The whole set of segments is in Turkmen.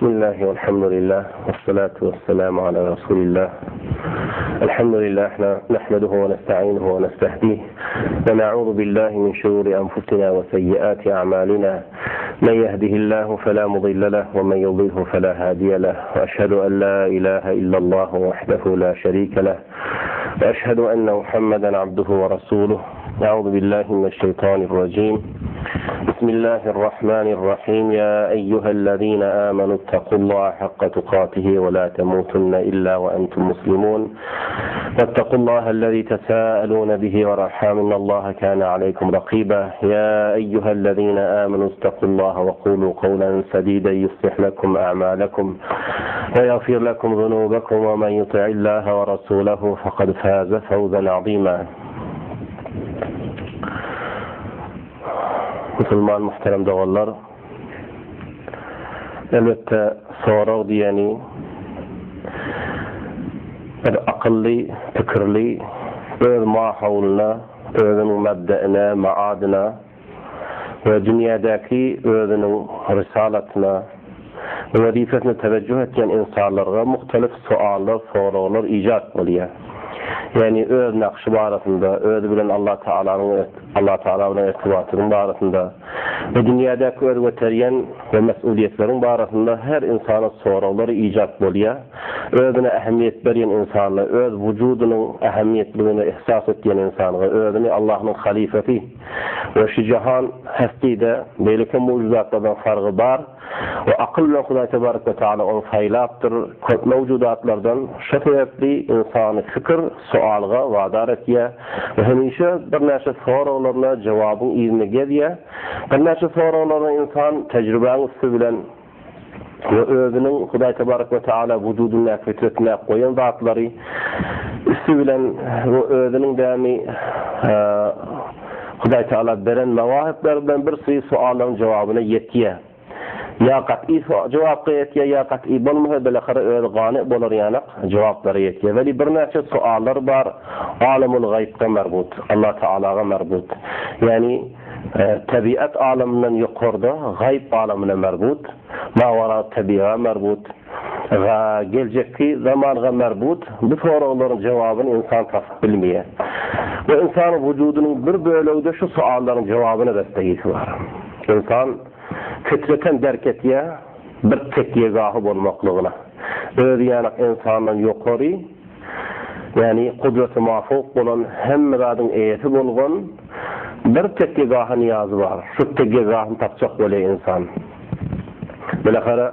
Bismillahi velhamdülillah ve salatu ve selamu ala Resulillah. Elhamdülillah nahmeduhu ve nesta'inuhu ve nestehdih ve na'udhu billahi min şururi enfusina ve seyyiati a'malina. Men yehdihillahu fela mudille leh ve men yudlilhu fela hadiye leh. Ve eşhedü en la ilahe illallah vahdehu la şerike leh. Ve eşhedü enne Muhammeden abduhu ve resuluh. Euzu billahi mineşşeytanirracim. Bismillahirrahmanirrahim. Ya eyyühellezine amenu ittakullaha hakka tukatihi ve la temutunne illa ve entum muslimun. Vettakullahellezî tesâelûne bihi ve rahâm innallaha kâne aleykum rakîbâ. Ya eyyühellezîne âmenû ittakullaha ve kûlû kavlen sedîden yuslih lekum a'mâlekum ve yağfir lekum zunûbekum ve men yuti'illâhe ve rasûlehu fekad fâze fevzen azîmâ. Musulman muhterem doganlar, elbetde sorag diýeni bir akylly, pikirli, öz mahawlyna, özüniň mebdeine, maadyna we dünýädäki özüniň risalatyna we wezipesine tewejjuh etýän ynsanlarga muhtelif suallar, soraglar ijat bolýar. Ýagny öz nakşy barasynda, özi bilen Allah Tagalanyň Allah Tagala bilen irtibatynyň barasynda we dünýädäki öz göterýän we mes'uliýetleriň barasynda her ynsana soraglar ijat bolýar. Özüne ähmiýet berýän ynsana, öz wujudynyň ähmiýetligini ihsas etýän ynsanga, özüni Allahnyň halyfasy we şu jahan hestide beýleki mewjudatlardan fargy bar we akyl bilen Hudaý tebarek we taala ony saýlapdyr köp mewjudatlardan şo sebäpli ynsany fikir sualga wadar etýär we hemişe birnäçe soraglaryna jogabyň yzyny gezýär birnäçe soraglaryna ynsan tejribäň üsti bilen we özüniň Hudaý tebarek we taala wujudyndaky fitretine goýan zatlary üsti bilen we özüniň dämi Hudaý taala beren mewahipleri bilen bir syry soallaryň jogabyna ýetýär. Ýa gat'y jogapga ýetýär, ýa gat'y bolmasa bilahara özi gany bolar ýanak jogaplara ýetýär. Weli birnäçe soallar bar alamul gaýypga marbut, Allah taalaga marbut. Ýagny Tebigat alamyndan ýokarda gaýyp alamyna merbut, mawara tebiga merbut, ga geljekki zamanga merbut bu soraglaryň jogabyny ynsan tapyp bilmeýär. We ynsanyň wujudynyň bir bölegi-de şu soallaryň jogabyna bestegisi bar. Ynsan fitreten derk etýär bir tekýegahy bolmaklygyna. Özi ýanak ynsandan ýokary, Ýagny gudraty mafowk bolan, hemme zadyň eýesi bolgan bir tekgegaha nyýazy bar. Şu tekgegahyny tapjak bolýar ynsan. Bilahara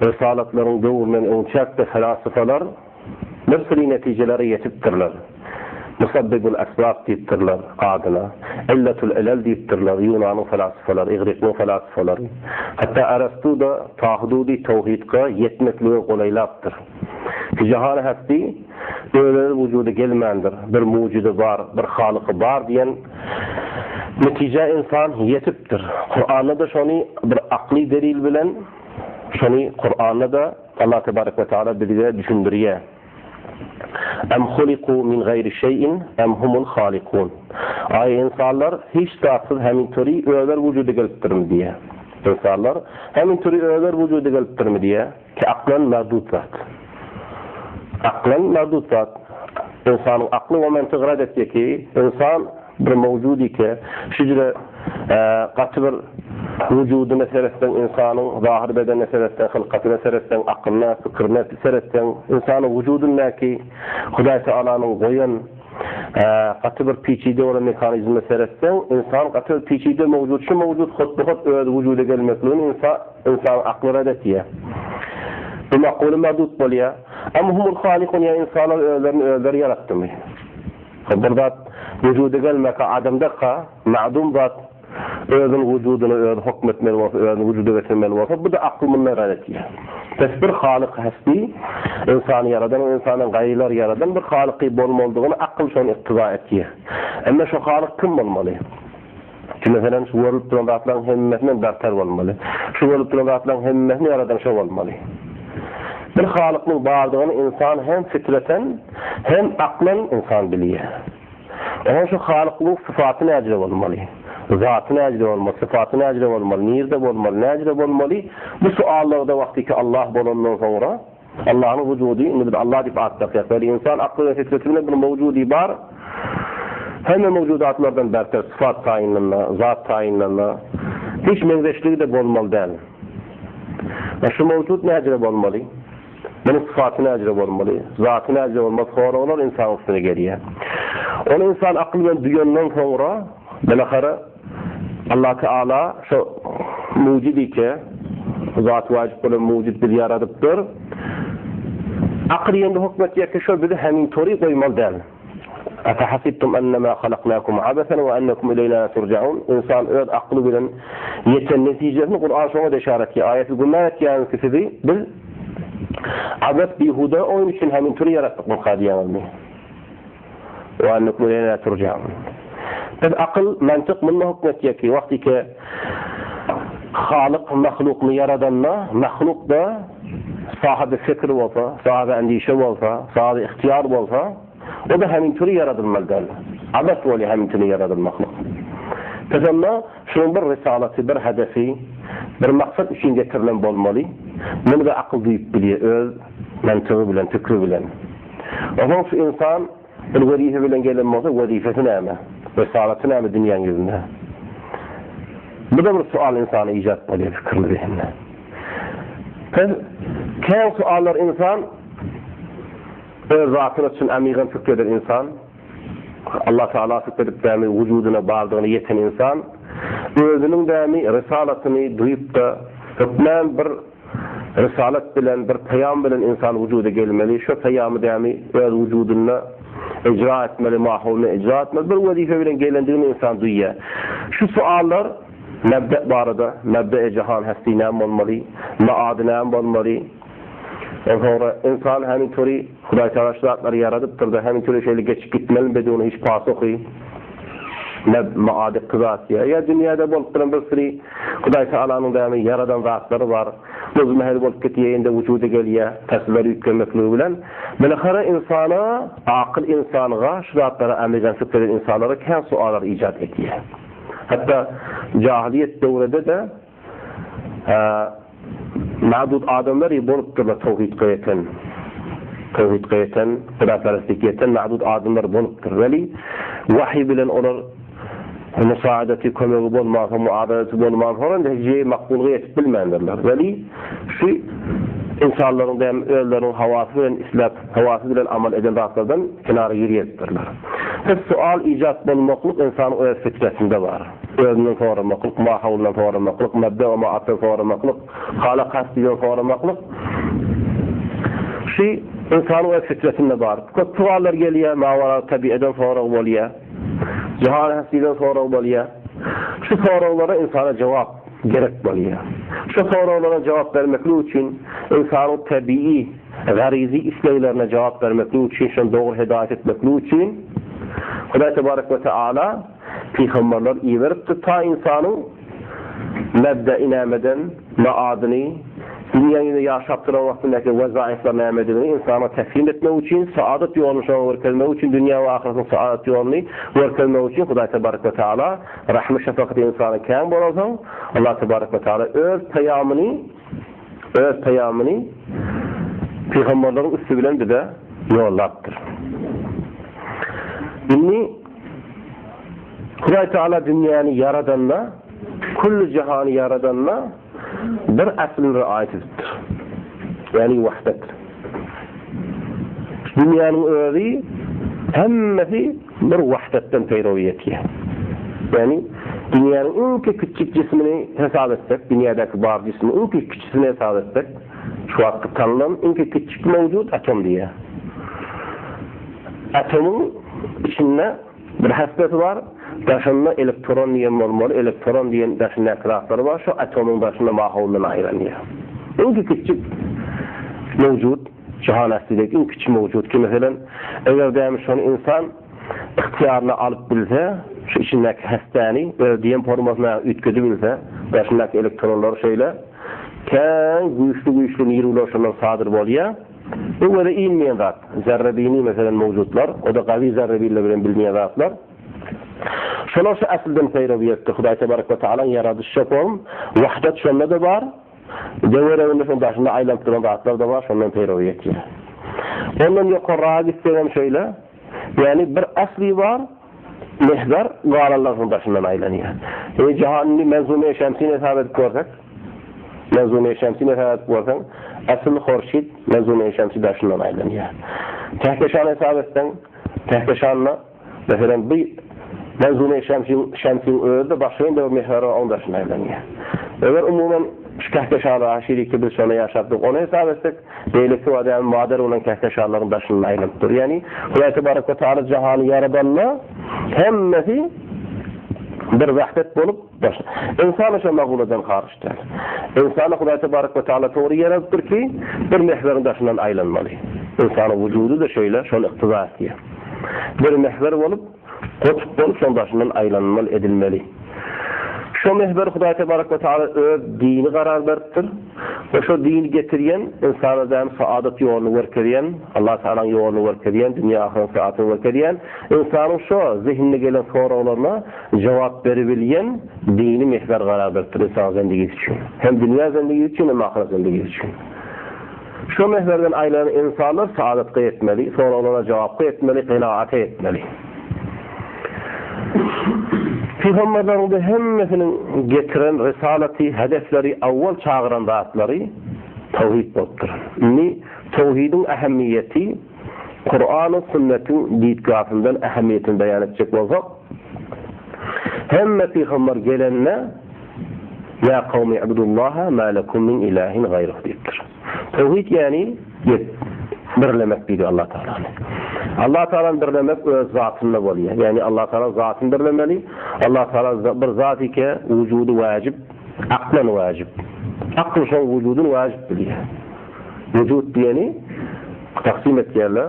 risalatlaryň döwründen öňçäk-de filosofalar bir süri netijelere ýetipdirler. Musabbibul esbab diýipdirler adyna. Illatul ilal diýipdirler ýunanyň filosofalary, igriklň filosofalary. Hatda Arastu-da tahududy towhidga ýetmeklige golaýlapdyr. Jahany hasti öz-özi wujuda gelmändir, bir mujidi bar, bir halyky bar diýen netijä ynsan ýetipdir. Kuranda-da şony bir akly delil bilen şony Kuranda-da Allah tebarek we taala bizge düşündirýär. Em huliku min gaýri şeýin em humul halikun. Aý ynsanlar hiç zatsyz hemin töri özleri wujuda gelipdirmi diýýär. Ynsanlar hemin töri özleri wujuda gelipdirmi diýýär. Ki aklan merdut zat. Aklan merdut zat. Ynsanyň akly we mantygy red etýär ki, ynsan bir mewjud ike, şu jüre gaty bir wujudyna seretseň, ynsanyň zahyr bedenine seretseň, hylkatyna seretseň, aklyna, pikirine seretseň, ynsanyň wujudyndaky Hudaý Tagalanyň goýan gaty bir piçide bolan mehanizmine seretseň, ynsan gaty bir piçide mewjud, şu mewjud hutba-hut öz wujuda gelmekligini ynsan Ynsanyň akly red etýär. Bu makuly merdut bolýar. Em humul halikun ýa ynsanlar özlerini özleri ýaratdymy? Hop bir zat wujuda gelmeka adamdaka ma'dum zat özüniň wujudyna özi hukm etmeli bolsa, özüni wujuda getirmeli bolsa, bu-da akyl mundan red etýär. Bes bir halyk hesti, ynsany ýaradan we ynsandan gaýrylary ýaradan bir halyky bolmalydygyny akyl şony iktiza etýär. Emme şo halyk kim bolmaly? Ki meselem şu görülip duran zatlaryň hemmesinden berter bolmaly. Şu görülip duran zatlaryň hemmesini ýaradan şo bolmaly. Bir Halyknyň bardygyny ynsan hem fitreten, hem aklan ynsan bilýär. Oňa şu Halyklygyň sypaty näjüre bolmaly? Zaty näjre bolmaly, sypaty näjre bolmaly, nirde bolmaly, näjre bolmaly? Bu suallarda wagtyky Allah bolandan soňra, Allahnyň wujudy, indi biz Allah diýip at dakýas, weli ynsan akly we fitreti bilen bir mowjudy bar, hemme mowjudatlardan berter sypat taýynlanda, zat taýynlanda, hiç meňzeşligi-de bolmaly däl. Şu mowjud näjre bolmaly? Munuň sypaty näjre bolmaly, zaty näjre bolmaly soraglar ynsanyň üstüne gelýär. Ony ynsan akyl bilen duýandan soňra, bilahara Allah Teala şo mujid ike, zat wajyp bolan mujid bizi ýaradypdyr. Akyl ýende hukm etýär ki, şo bizi hemin tory goýmaly däl. Efehasibtum ennema halaknakum abasan we ennekum ileýna la turjaun. Ynsan öz akly bilen ýeten netijesini Kuran şoňa-da yşarat etýär. Aýaty güman etýäňiz ki sizi biz abes bihuda oýun üçin hemin türi ýaratdykmyka diýýäňizmi? We ennekum ileýna la turjaun. Biz akyl, mantyk munda hukm etýär ki wagtyky Halyk mahlukny ýaradanda mahluk-da sahyby fikr bolsa, sahyby endişe bolsa, sahyby ihtiýar bolsa, O-da hemin türi ýaradylmaly däl. Abes bolýar hemin türi ýaradylmaklyk. Pes onda şunuň bir rysalaty, bir hedefi, bir maksat üçin getirilen bolmaly. Muny-da akyl duýup bilýär öz mantygy bilen, pikri bilen. Onsoň şu ynsan bir wezipe bilen gelen bolsa, wezipesi näme? Rysalaty näme dünýäň ýüzünde? Bu-da bir sual ynsana ijat bolýar pikirli zehinde. Pes kän suallar ynsan Öz zatyna çyn amygan pikir eden ynsan, Allah Tagala pikir edip dämi wujudyna bardygyna ýeten ynsan, özüniň dämi rysalatyny duýup-da, hökmän bir rysalat bilen, bir peýam bilen ynsan wujuda gelmeli, şo peýamy dämi öz wujudynda icra etmeli, maholynda icra etmeli, bir wezipe bilen gelendigini ynsan duýýar. Şu suallar mebde barada, mebde-i jahan hesti näme bolmaly, maady näme bolmaly, Onsoňra ynsan hemin töri Hudaý Tagala şu zatlary ýaradypdyr-da, hemin töri şeýle geçip gitmelimi beduni hiç pasuhy ne maady kyzat ýa ýa dünýäde bolup duran bir süri Hudaý Tagalanyň dämi ýaradan zatlary bar. Muzmehel bolup gitýä indi wujuda gelýä pasyllar üýtgemekligi bilen. Bilahara ynsana akyl ynsanga şu zatlara amygan fikr eden ynsanlara kän suallar ijat etýä. Hatda jahylyýet döwrede-de Madud adamlar bolupdyrlar towhidka ýeten. Towhidka ýeten, hudaperestlikge ýeten madud adamlar bolupdyr. Weli wahyý bilen olar musaadati kömegi bolmansoň, muadalati bolmansoň netije makbulga ýetip bilmändirler. Weli şu ynsanlaryň dem özleriniň hawasy bilen isläp, hawasy bilen amal eden zatlardan kenara girýärdirler. Pes sual ijat bolmaklyk ynsanyň öz fitresinde bar. Özünden soramaklyk, mahauldan soramaklyk, mebde we maatdan soramaklyk, hala kastiden soramaklyk şu ynsanyň öz fitresinde bar. Köp sowallar gelýär, mawara tabiadan sorag bolýar. Jahan hastiden sorag bolýar. Şu soraglara ynsana jogap gerek bolýar. Şu soraglara jogap bermeklik üçin ynsanyň tabiiy, garizi isleglerine jogap bermeklik üçin, şony dogry hidaýat etmeklik üçin Hudaý tebarek we teala Pygamberler iberipdir ta ynsanyň mebde'i nämeden, maadyny, dünýäň ýüzünde ýaşap duran wagtyndaky wezaifler nämedigini ynsana teslim etmek üçin, saadat ýoluny şoňa görkezmek üçin, dünýä we ahyretiň saadat ýoluny görkezmek üçin Hudaý tebarek we taala rahmy şefakaty ynsana kän bolansoň, Allah tebarek we taala öz peýamyny öz peýamyny pygamberleriň üsti bilen bize ýollapdyr. Indi Hudaý Teala dünýäni ýaradanda, külli jahany ýaradanda bir aslyny riaýat edipdir. Ýagny wahdet. Dünýäniň özi hemmesi bir wahdetden peýrawy ýetýär. Ýagny dünýäniň iň kiçijik jismini hesap etsek, dünýädäki bar jismiň iň kiçisini hesap etsek, şu wagtky tanylan iň kiçijik mewjud atom diýýär. Atomyň içinde bir häsbeti bar, daşynda elektron diýen bolmaly, elektron diýen daşyndaky zatlary bar, şo atomyň daşynda maholdan aýranýar. Iň kiçijik mewjud, jahan ästideki iň kiçi mewjud ki, meselem, eger dämi şony ynsan ygtyýaryna alyp bilse, şu içindäki häsdäni öz diýen formasyna üýtgedip bilse, daşyndaky elektronlary şeýle kän güýçli-güýçli nirwler şondan sadyr bolýar. Bu göze ilmeýän zat. Zerrebini meselem mowjutlar, o-da gawy zerrebinler bilen bilinýän zatlar. Şolar şu asldan peýrewi etdi. Hudaý tebarek we taalaň ýaradyş şopom, wahdat şonda-da bar. Döwereginde şoň daşynda aýlanyp duran zatlar-da bar, şondan peýrewi etýär. Ondan ýokarraga gitsegem şeýle, ýagny bir asly bar, mehber, galanlar şoň daşyndan aýlanýar. Eý jahan indi Menzume-i Şemsini hesap edip görsek, Menzume-i Şemsini hesap edip görseň, asl horşid Menzume-i Şemsi daşyndan aýlanýar. Kehkeşany hesap etseň, Kehkeşanda Meselem, bu Menzume-i Şemsiň, Şemsiň özi-de başga ýene bir mehwer bar, oň daşynda aýlanýar. Eger umuman şu kehkeşanlar aşyriki biz şonda ýaşapdyk, ony hesap etsek, beýleki bar ýaly mader bolan kehkeşanlaryň daşynda aýlanyp dur. Ýagny Hudaý tebarek we taala jahany ýaradanda hemmesi bir wahdet bolup daş. Ynsan şo maguladan haryç däl. Ynsany Hudaý tebarek we taala dogry ýaradypdyr ki, bir mehweriň daşyndan aýlanmaly. Ynsanyň wujudy-da şeýle, şony yktyza etýär. Bir mehwer bolup, gotup bolup şoň daşyndan aýlanmaly edilmeli. Şo mehwer Hudaý tebarek we taala öz dini karar beripdir we şo dini getirýän ynsana däm saadat ýoluny görkezýän, Allah Taalaň ýoluny görkezýän, dünýä ahyret saadyny görkezýän, ynsanyň şo zehinine gelen soraglaryna jogap beribilýän dini mehwer karar beripdir ynsan zendigisi üçin. Hem dünýä zendigisi üçin hem ahyret zendigisi üçin. Şo mehwerden aýlanan ynsanlar saadatga ýetmeli, soraglara jogapga ýetmeli, kenaata ýetmeli. Pygamberleriň-de hemmesiniň getiren rysalaty, hedefleri, awwal çagyran zatlary towhid bolupdyr. Indi towhidiň ähmiýeti Kurany, sünnetiň didgasyndan ähmiýetini beýan etjek bolsak, hemme pygamber gelende Ýa kawmi ibdullaha ma lekum min ilahin gaýruh diýipdir. Towhid ýagny birlemek diýdi Allah Taalany. Allah Taalany birlemek öz zatynda bolýar. Ýagny Allah Taala zatyny birlemeli. Allah Taala bir zat ike wujudy wajib, aklan wajib. Akl şoň wujudyny wajib bilýär. Wujud diýeni taksim etýärler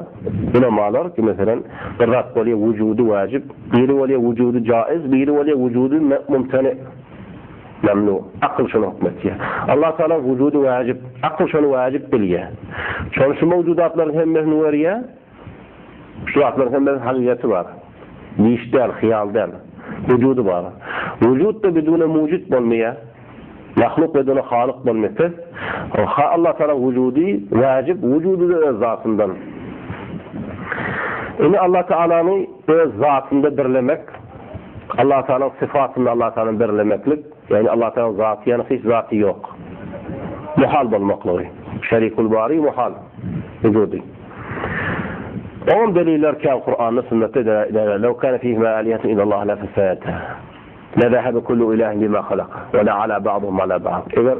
ulamalar ki meselem bir zat bolýar wujudy wajib, biri bolýar wujudy jaiz, biri bolýar wujudy mumtani. Memnu. Akyl şony hukm etýär. Allah Taala wujudy wajib. Akyl şony wajib bilýär. Şony şu mewjudatlaryň hemmesini görýär. Şu zatlaryň hemmesiniň hakykaty bar. Diş däl, hyýal däl. Wujudy bar. Wujud-da bidune mujid bolmaýar. Mahluk bidune halyk bolmaýar. Pes Allah Taala wujudy wajib, wujudy-da öz zatyndan. Indi Allah Taalany öz zatynda birlemek Allah Teala'nın syfatynda Allah Teala'nı birlemeklik, ýagny Allah Teala'nın zaty ýaly hiç zaty ýok. Muhal bolmaklygy. Şerikul bary muhal. Wujudy. Oňam deliller kän Kur'anda, sünnetde deliller. Lew kana fihima alihatun illallah la fasada. La zahaba kullu ilahin bima halaka we la ala ba'dhum ala ba'd. Eger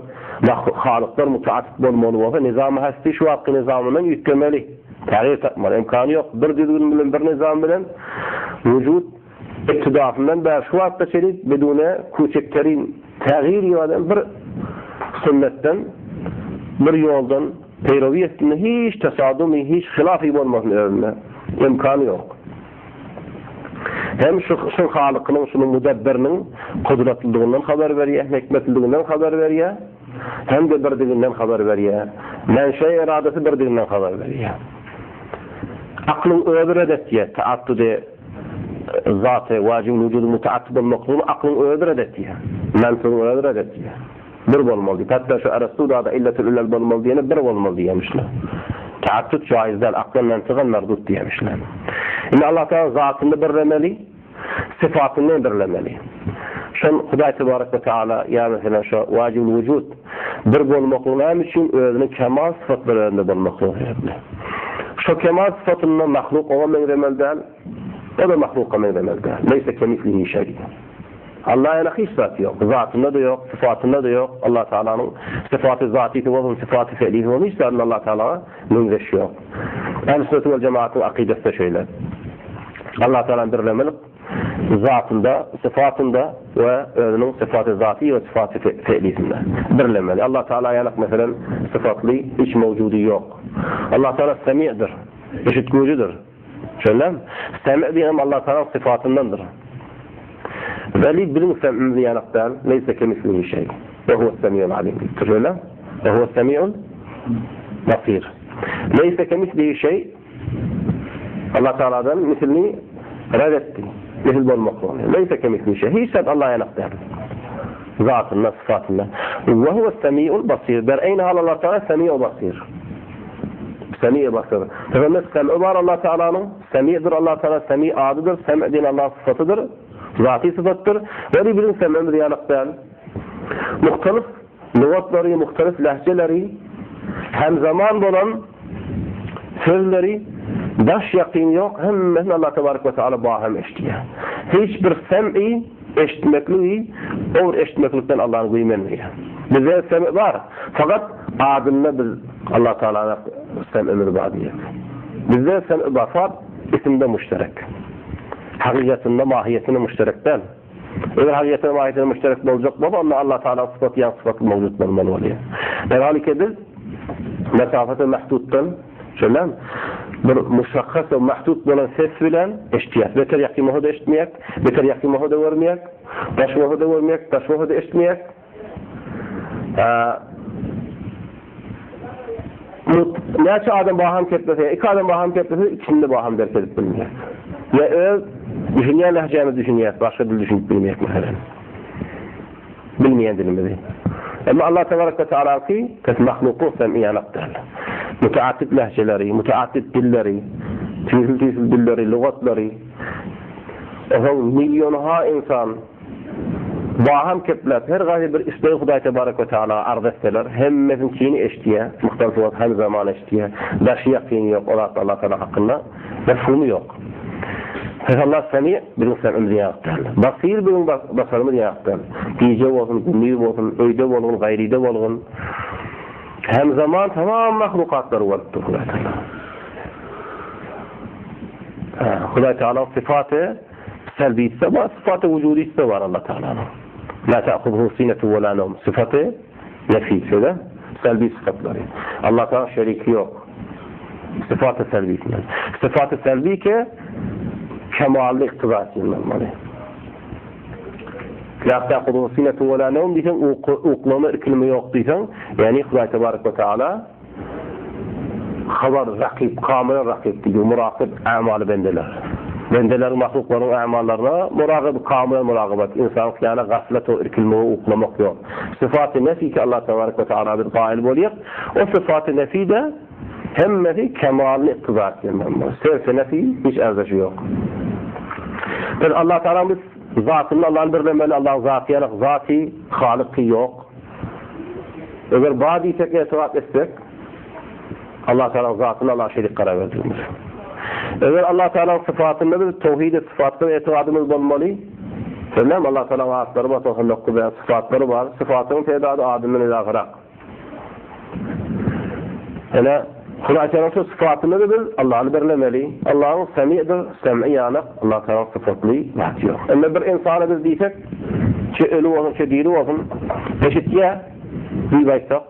halyklar mutaassip bolmaly bolsa, nizamy hasti şu wagtky nizamyndan üýtgemeli. Tägyr tapmaly. Imkany ýok. Bir düzgün bilen, bir nizam bilen wujud Ibtidasyndan bäri şu wagtda çenli bidune küçükterin tägyr ýa bir sünnetden, bir ýoldan peýrewi etsin, hiç tasadumy, hiç hylafy bolmasyn özünde. Imkany ýok. Hem şu şu Halykynyň, şunuň Mudabbiriniň kudratlydygyndan habar berýär, hikmetlidiginden habar berýär, hem-de birdiginden habar berýär. Menşe eradasy birdiginden habar berýär. Aklyň özi red etýär, taattudy Zaty, wajibul wujudyň mutaatty bolmaklygyny aklyň özi ret etýär. Mantygyň özi ret etýär. Bir bolmaly diýip. Hatda şu Arastu dada illetül illel bolmaly diýeni bir bolmaly diýýärmişler. Taattut jaiz däl, aklan mantygan merdut diýýärmişler. Indi Allah Taala zatyny birlemeli, sypatyny birlemeli. Şol Hudaý tebarek we taala ýa meselem şo wajibul wujud bir bolmaklygy näme üçin özüniň kemal sypatlary özünde bolmaklygy sebäpli. Şo kemal sypatynda mahluk oňa meňzemeli däl, o-da mahluka meňzemeli däl. Leýse kemislihi şeý. Alla ýaly hiç zat ýok. Zatynda-da ýok, sypatynda-da ýok. Allah Taalanyň sypaty zatysy bolsun, sypaty fe'lisi bolsun, hiç zadynda Allah Taalaga meňzeş ýok. Ähli-sünnet wel jemaatyň akydasy-da şeýle. Allah Taalany birlemelik zatynda, sypatynda we özüniň sypaty zaty we sypaty fe'lisinde birlemeli. Allah Taala ýaly meselem sypatly hiç mewjudy ýok. Allah Taala Semi'dir, eşitgüjidir. Şeýle Semi diýen Allah Taala sypatyndandyr. Weli biziň sem'imiz ýanak däl, leýse kemislihi şeý. We huves semi'ul alim diýipdir. Şeýle? We huves semi'ul basir. Leýse kemislihi şeý. Allah Taala'dan mislini red etdi. Misil bolmaklygyny. Leýse kemislihi şeý. Hiç zat Allaha ýanak däl. Zatynda, sypatynda. Ve huves semiul basir. Ber eýni hal Allah Teala semiu basir. Semi basir. Peygamber sem'i bar Allah Teala'nyň. Semi'dir Allah Teala, semi adydyr, sem diýen Allah sypatydyr. Zaty sypatdyr. Weli biziň sem'imiz ýanak däl. Muhtalif lugatlary, muhtalif lehjeleri, hem zaman bolan sözleri daş ýakyn ýok, hemmesini Allah tebarek we teala bahem eşidýär. Hiç bir sem'i eşitmekligi o bir eşitmeklikden Allah'ın güýmenmeýär. Bizde sem bar, fakat adynda biz Allah Teala'na sem'imiz bar diýýär. Bizde sem bar, fakat isimde müşterek. Hakykatynda, mahiýetinde müşterek däl. Eger hakykatyna mahiýetine müşterek boljak bolsa, onda Allah Tagalaň sypaty ýaňky sypat mowjut bolmaly bolýar. Derhalike biz mesafete mahdutdan, şeýle bir muşahhas we mahdut bolan ses bilen eşitýäs. Beter ýakyn bolsa-da eşitmeýäk, beter ýakyn bolsa-da görmeýäk, daş bolsa-da görmeýäk, daş bolsa-da eşitmeýäk. Näçe adam baham keplese, iki adam baham keplese, ikisini de baham derk edip bilmeýär. Ýa öz düşünýän lehjämizi düşünýär, başga dil düşünip bilmeýär meselem. Bilmeýän dilimizi. Emma Allah tebarek we taalaky pes mahluky sem ýanak däl. Müteaddit lehjeleri, müteaddit dilleri, tüýsül-tüýsül dilleri, lugatlary, onuň millionha insan Baham kepläp, her gaýsy bir islegi Hudaý tebarek we teala arz etseler, hemmesiniň kini eşidýär, muhtalif wagt hem zaman eşidýär, daşy ýakyny ýok, o zatlar Allah Tagala hakynda mefhumy ýok. Pes Allah Semi biziň semimiz ýaly däl. Basir biziň basarymyz ýaly däl. Gije bolsun, gündiz bolsun, öýde bolgun, gaýryda bolgun, hem zaman tamam mahlukatlary görüp dur Hudaý Tagala. Hudaý Tagalaň sypaty Selbisi bar, sypaty wujudisi bar Allah Taalanyň. La ta'khudhu sinetu we la nawm sypaty nefi, şeýle? Selbi sypatlary. Allah Taala şeriki ýok. Sypaty selbisinden. Sypaty selbi ki kemally iktiza etýän bolmaly. La ta'khudhu sinetu we la nawm diýseň, uklama, irkilme ýok diýseň, ýagny Hudaý tebarek we taala Habar rakyp, kamyl rakyp diýdi, murakyp ämaly bendeler. Bendeleriň, mahluklaryň ämallaryna muragyp, kamyl muragybat, ynsan kyýana gaflat we irkilmege uklamak ýok. Syfaty nefi ki Allah tebarek we teala biz gaýyl bolýak, o syfaty nefi-de hemmesi kemalyny iktiza etýän bolmaly. Serfi nefi hiç erzeşi ýok. Biz Allah Teala biz zatyny Allahny birlemeli, Allahyň zaty ýaly zaty, halyky ýok. Eger bar diýsek etirap etsek, Allah Tealanyň zatyna Allah şerik karar berdigimiz. Eger Allah Tealanyň sypatynda biz towhid-i sypatda etirabymyz bolmaly. Sebäbi Allah Tealanyň atlary bar, 99 däne sypatlary bar. Sypatyň tedady adyndan izahyrak. Ene Hudaý Tealanyň şu sypatynda da biz Allahny birlemeli. Allahyň Semi'dir, Sem'i ýanak, Allah Tealanyň sypatly zat ýok. Emma bir insana biz diýsek, Çe öli bolsun, çe diri bolsun, eşitýär diýip aýtsak,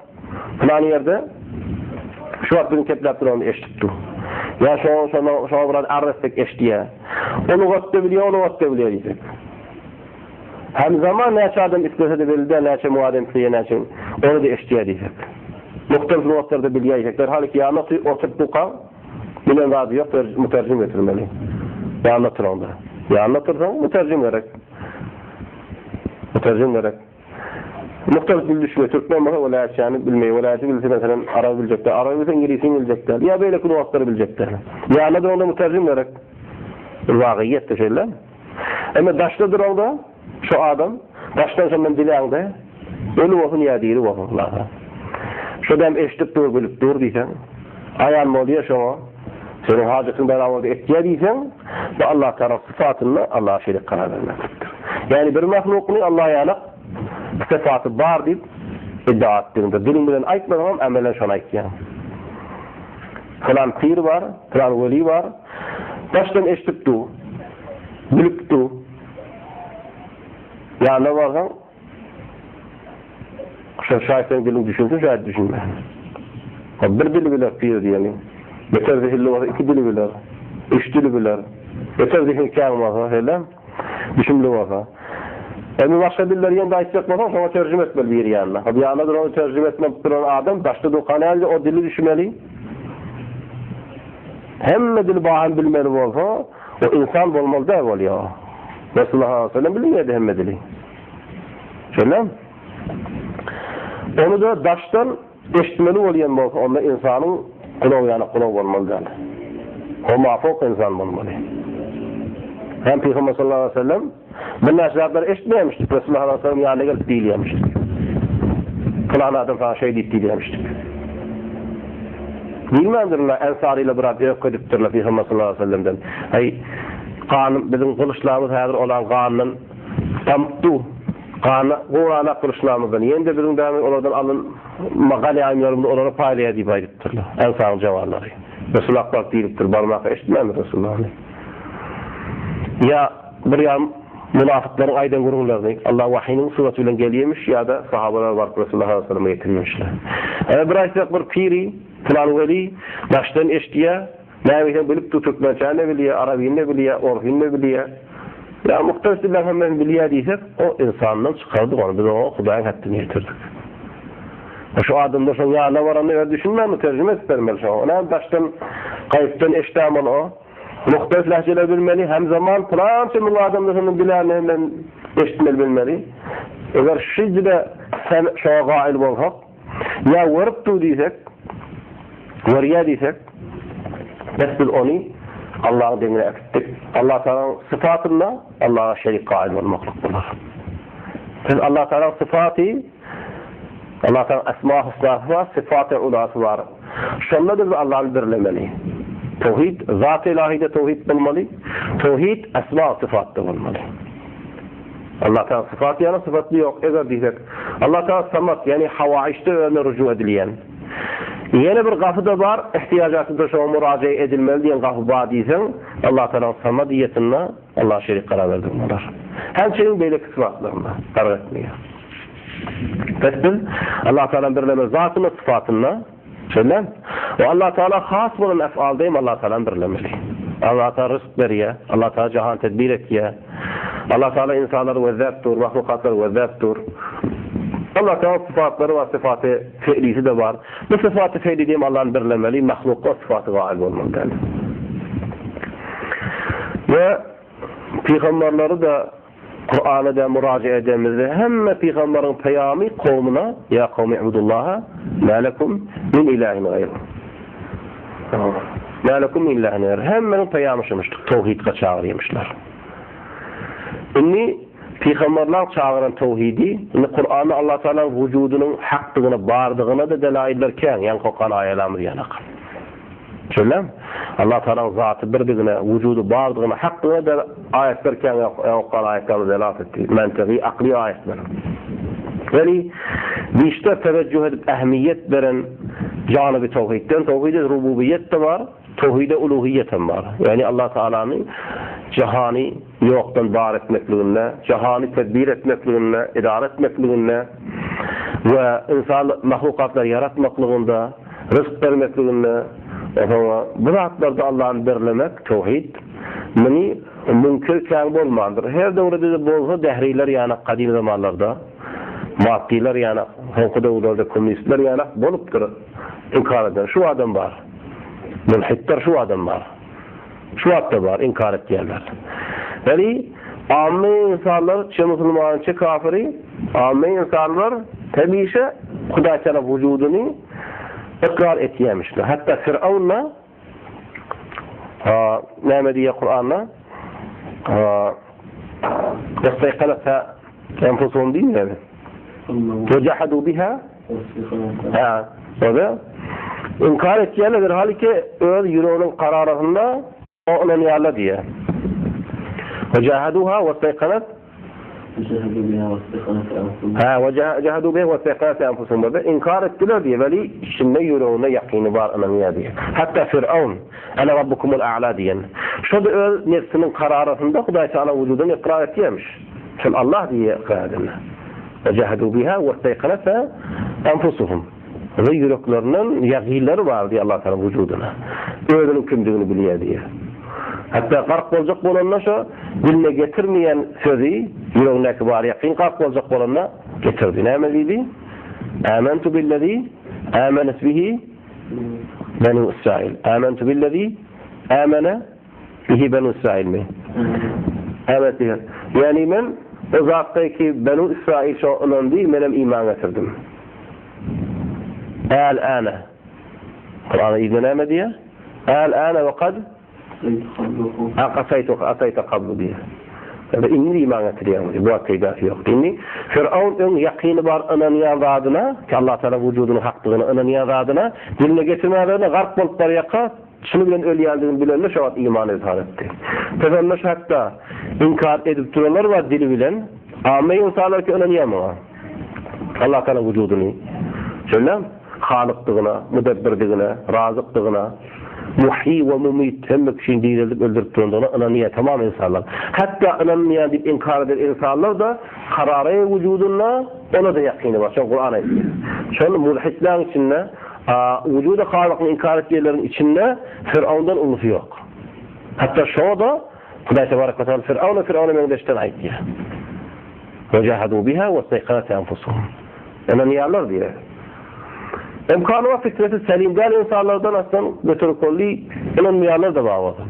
pylan ýerde şu wagt biziň kepläp duranymyzy eşidip dur. Ýa şo şona şoňa biraz arz etsek eşidýär. O lugatda bilýär, o lugatda bilýär diýsek. Hem zaman näçe adam islese-de belli däl, näçe müň adam isleýär, näçe ony-da eşidýär diýsek. Muhtelif lugatlarda bilýär diýsek, derhal ki ýanyna oturyp dukaň, Bilen zady ýok ber müterjim getirmeli. Ýanynda oturanda. Ýanynda otursaň müterjim gerek. Müterjim gerek. Muhtelif dil düşünýär. Türkmen bolsa welaýatçany bilmeýär. Welaýaty bilse meselem araby biljek däl. Araby bilse iňlisini biljek däl. Ýa beýleki lugatlary biljek däl. Ýanynda duranda müterjim gerek. Bir wagyýetde şeýle. Emma daşda duranda şu adam daşdan şondan diläňde öli bolsun ýa diri bolsun Allaha. Şo dem eşidip dur bilip dur diýseň aýan bolýa şoňa seniň hajatyň bela boldy etýä diýseň bu Allah Taala sypatynda Allaha şerik karar bermeklikdir. Ýagny bir mahlukyny Allah ýaly sypaty bar diýip iddia etdigiňde diliň bilen aýtmasaňam amelen şony aýtýaň. Pylan pir bar, pylan weli bar. Daşdan eşidip dur. Bilip dur. Ýanyna barsaň, şo şaýt seň diliň düşünsin, şaýt düşünmesin. Bir dili biler pir diýeni. Beter zehinli bolsa iki dili biler. Üç dili biler. Beter zehin kän bolsa, şeýle düşümli bolsa. Indi başga dilleri ýene-de aýtjak bolsaň, şoňa terjime etmeli bir ýanyna. Hop ýanyna duran terjime etmek duran adam daşda durka näme o dili düşünmeli. Hemme dili bahan bilmeli bolsa, o insan bolmaly däl bolýar. Resulullah sallallahu aleyhi ve sellem bilinýärdi hemme dili. Şeýle. Onu da daşdan eşitmeli bolýan bolsa, onda insanyň gulagy ýaly gulag bolmaly däl. O mafok insan bolmaly. Hem Peygamber sallallahu aleyhi ve sellem bir näçe zatlar eşitmeýärmişdik. Resulullah sallallahu aleyhi ve sellem ýanyna gelip diýilýärmişdik. Pylan adam sana şeý diýip diýilýärmişdik. Bilmändirler, Ensary ile biraz öýke edipdirler Peygamber sallallahu aleyhi ve sellemden. Aý, ganym biziň gylyçlarymyz häzir olaň ganyndan damyp dur. Gana, goranak gylyçlarymyzdan. Ýene-de biziň dämi olardan alyn ganaýymlarymyzy olara paýlaýar diýip aýdypdyrlar. Ensaryň jawanlary. Resul Akbar diýlipdir, barmaka eşitmändir Resulallany. Ýa bir ýarym munafyklaryň aýdan gürrüňlerini Allah wahynyň suraty bilen gelýärmiş ýa-da sahabalar baryp Resulullah sallallahu aleyhi ve selleme getirýärmişler. Eger bir aýtsak bir piri, pylan weli daşdan eşidýär, näme bilip dur türkmençäni-de bilýär, arabyny-da bilýär, orsyny-da bilýär. Ýa muhtelif dilleriň hemmesini bilýär diýsek, o ynsandan çykardyk ony, biz oňa Hudaýyň hetdini ýetirdik. Şu adamlar şoň ýanyna baranda özi düşünmändir, terjime edip bermeli şoňa. O näme daşdan, gaýypdan eşidämeli o. Muhtelif lehjeler bilmeli, hem zaman pylança müň adamda şondan biläni hem eşitmeli bilmeli. Eger şu dile sen şoňa gaýyl bolsak, ýa görüp dur diýsek, görýär diýsek, bes biz ony Allahyň deňine äkitdik. Allah Taalanyň sypatynda Allaha şerik gaýyl bolmaklyk bolar. Biz Allah Taalanyň sypaty Allah Taala esma husnasy bar, sypaty ulasy bar. Şonda biz Allahny birlemeli. Towhid zat ilahide towhid bolmaly. Towhid esma syfatda bolmaly. Allah Taala syfat ýaly syfatly ýok. Eger diýsek, Allah Taala samat, ýagny hawaişde özüne ruju edilýän. Ýene bir gapy da bar, ihtiýajatynda şoňa muraja edilmeli diýen gapy bar diýseň, Allah Taala samadiýetinde Allah şerik karar berdi bolar. Hemçeýin beýleki syfatlarynda fark etmeýär. Pes biz Allah Taala birleme zatyny syfatynda şeýle. We Allah Taala has bolan efalda hem Allah Taala birlemeli. Allah Taala rızk berýär, Allah Taala jahan tedbir etýär. Allah Taala insanlary gözläp dur, mahlukatlary gözläp dur. Allah Taala syfatlary we syfaty fe'lisi de bar. Bu syfaty fe'li hem Allah'ın birlemeli, mahlukka syfaty gaýyl bolmaly däl. We pygamberleri de Kur'ana da müracaat edemizde hemme pygamberin peyami kowmuna ya kowmi ibudullaha ma lekum min ilahin gaýru. Ma lekum min ilahin gaýru. Hemmenin peyami şumuşdyr. Towhidge çagyrýmyşlar. Indi pygamberler çagyran towhidi, indi Kur'anda Allah Teala'nın wujudynyň hakdygyna, bardygyna da delailler kän, ýaňky okan aýalarymyz ýanak. Şeýle Allah Teala'nın zaty birdigine, wujudy bardygyna, hakdygyna da aýatlar kän okan aýatlarymyz delalat etdi. Mantygy, akly aýatlar. Weli bişde teweccüh edip ähmiýet beren janyby towhidden, towhid-i rububiýet de bar, towhid-i uluhiýet hem bar. Ýagny Allah Teala'ny jahany ýokdan bar etmekliginde, jahany tedbir etmekliginde, idare etmekliginde we insan mahlukatlary ýaratmaklygynda, ryzk bermekliginde, soňra bu zatlarda Allahny birlemek, towhid, muny müňkir kän bolmandyr. Her döwrede-de bolsa dähriler ýanak gadym zamanlarda, maddylar ýanak, soňky döwürlerde kommunistler ýanak bolupdyr inkar eden. Şu adam bar. Mülhitler şu adam bar. Şu wagtda bar inkar etýänler. Ýagny amme insanlar, çe musulmany, çe kafiri, amme insanlar hemişe Hudaý Teala wujudyny ykrar etýämişler. Hatda Firavun da näme diýýär Kur'anda? Wastayqanatha enfusuhum diýmeýärmi? Ve jahadu biha Ha, o inkar etýärler halki öz ýüreginiň kararynda o ynanýarlar diýýär. Ve jahaduha wastayqanat Ha, ve jahadu biha wastayqanat enfusuhum. İnkar etdiler diýýär, weli içinde ýüreginde ýakyny bar ynanýar diýýär. Hatta Firavun Ana rabbukumul a'la diýen. Şo da öz nefsiniň kararasynda Hudaý Teala wujudyny ykrar etýärmiş. Şol Allah diýe ykrar edende. Ve jahadu biha wastayqanatha enfusuhum. Ve ýüreklerinden ýagylary bar diýe Allah Teala wujudyna. Özüniň kimdigini bilýär diýe. Hatta gark boljak bolanda şo diline getirmeýän sözi ýüregindäki bar ýakyn gark boljak bolanda getirdi. Näme diýdi? Amantu billezi amanet bihi Benu İsrail. Amantu billezi amene bihi Benu İsrail mi? Evet diyor. Ýagny men o zatda ki Benu Israil şoňa ynandy, menem iman getirdim. Äl-äne. Kuranyň yzynda näme diýýär? Äl-äne we kad Akasaýtu asaýta kablu diýýär. Ýa-da indi iman getirýäň diýýär. Bu wagt peýdasy ýok. Indi Firaun öň ýakyny bar ynanýan zadyna, ki Allah Taala wujudynyň hakdygyna ynanýan zadyna, diline getirmänlerine gark bolup barýarka, çyny bilen ölýändigini bilende şo wagt iman izhar etdi. Pygamber şu hatda inkar edip duranlar bar dili bilen, amme ynsanlar ki ynanýar muňa. Allah Taala wujudyny şeýle Halykdygyna, Mudebbirdigine, Razykdygyna, Muhýi we Mumit, hemme kişini direldip öldürip durandygyna ynanýar tamam ynsanlar. Hatda ynanmaýan diýip inkar eden ynsanlar-da karary wujudynda ona-da ýakyny bar. Şony Kuran aýdýar. Şol mulhitleň içinde, wujudy Halykyny inkar etýänleriň içinde Firawundan ulusy ýok. Hatda şoňa-da Hudaý tebarek we taala Firawuna Firawuna meňzeşden aýdýar. Wejahadu biha westeýkanat enfusuhum. Ynanýarlar diýýär. Emkany bar fitreti selim däl ynsanlardan aslan göterip boldy, ynanmaýanlar da bar bolsa.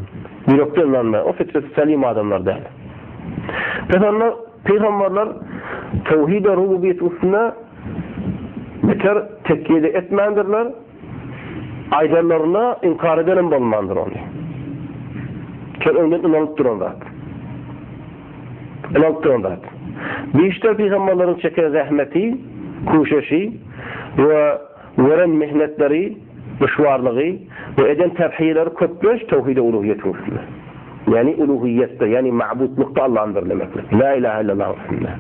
Ýürekden ynanmaýan, o fitreti selim adamlar däl. Pes onda pygamberler towhid-i rububiýet üstünde beter tekýe-de etmändirler, aýdanlaryna inkar edenem bolmandyr ony. Şol öňden ynanyp duran zat. Ynanyp duran zat. Bişter pygamberleriň çeken zähmeti, kuşeşi we gören mihnetleri, duşwarlygy we eden tebhiýeleri köplenç towhid-i uluhiýetiň üstünde. Ýagny uluhiýetde, ýagny ma'butlykda Allahny birlemeklik. La ilahe illallahyň üstünde.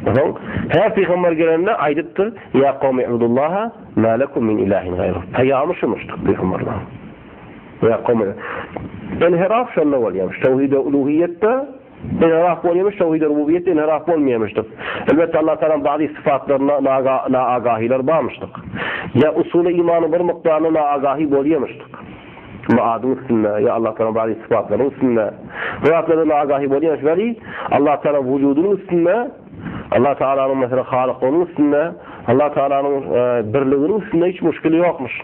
Onsoň her pygamber gelende aýdypdyr, Ýa kowmi ibudullaha ma lekum min ilahin gaýruh. Peýamy şumuşdyr pygamberleriň. Ýa kowmi. Inhiraf şonda bolýarmyş. Towhid-i uluhiýetde inhiraf bolýarmyş, towhid-i rububiýetde inhiraf bolmaýarmyşdyr. Elbetde Allah Tagalaň ba'zy sypatlaryna naagahiler barmyşdyr. Ýa usuly imanyň bir mukdaryna naagahi bolýarmyşdyr. Maadyň üstünde, ýa Allah Tagalaň ba'zy sypatlarynyň üstünde. Bu zatlarda naagahi bolýarmyş. Weli Allah Tagala wujudynyň üstünde, Allah Tagalanyň meselem halyklygynyň üstünde, Allah Tagalanyň birliginiň üstünde hiç muşkili ýokmuş.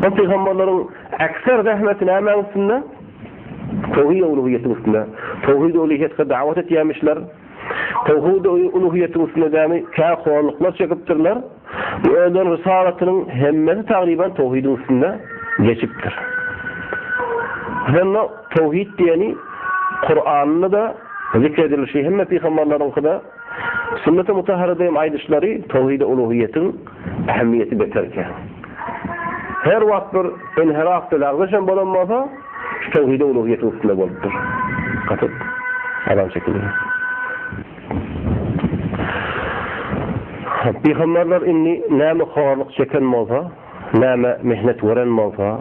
O pygamberleriň ekser zähmeti nämäň üstünde? Towhid-i uluhiýetiň üstünde. Towhid-i uluhiýetge dawat etýärmişler. Towhid-i uluhiýetiň üstünde dämi kä horluklar çekipdirler. Bu özleriniň rysalatynyň hemmesi tagryban towhidiň üstünde geçipdir. Şonda towhid diýeni Kuranda-da zikr edilişi hemme pygamberleriňkide Sünnet-i Mutahharada hem aýdyşlary towhid-i uluhiýetiň ähmiýeti beterkä. Her wagt bir inhiraf we lagzyş hem bolan bolsa, şu towhid-i uluhiýetiň üstünde bolupdyr. Gaty azan çekilýär. Pygamberler indi näme horluk çeken bolsa, näme mehnet gören bolsa,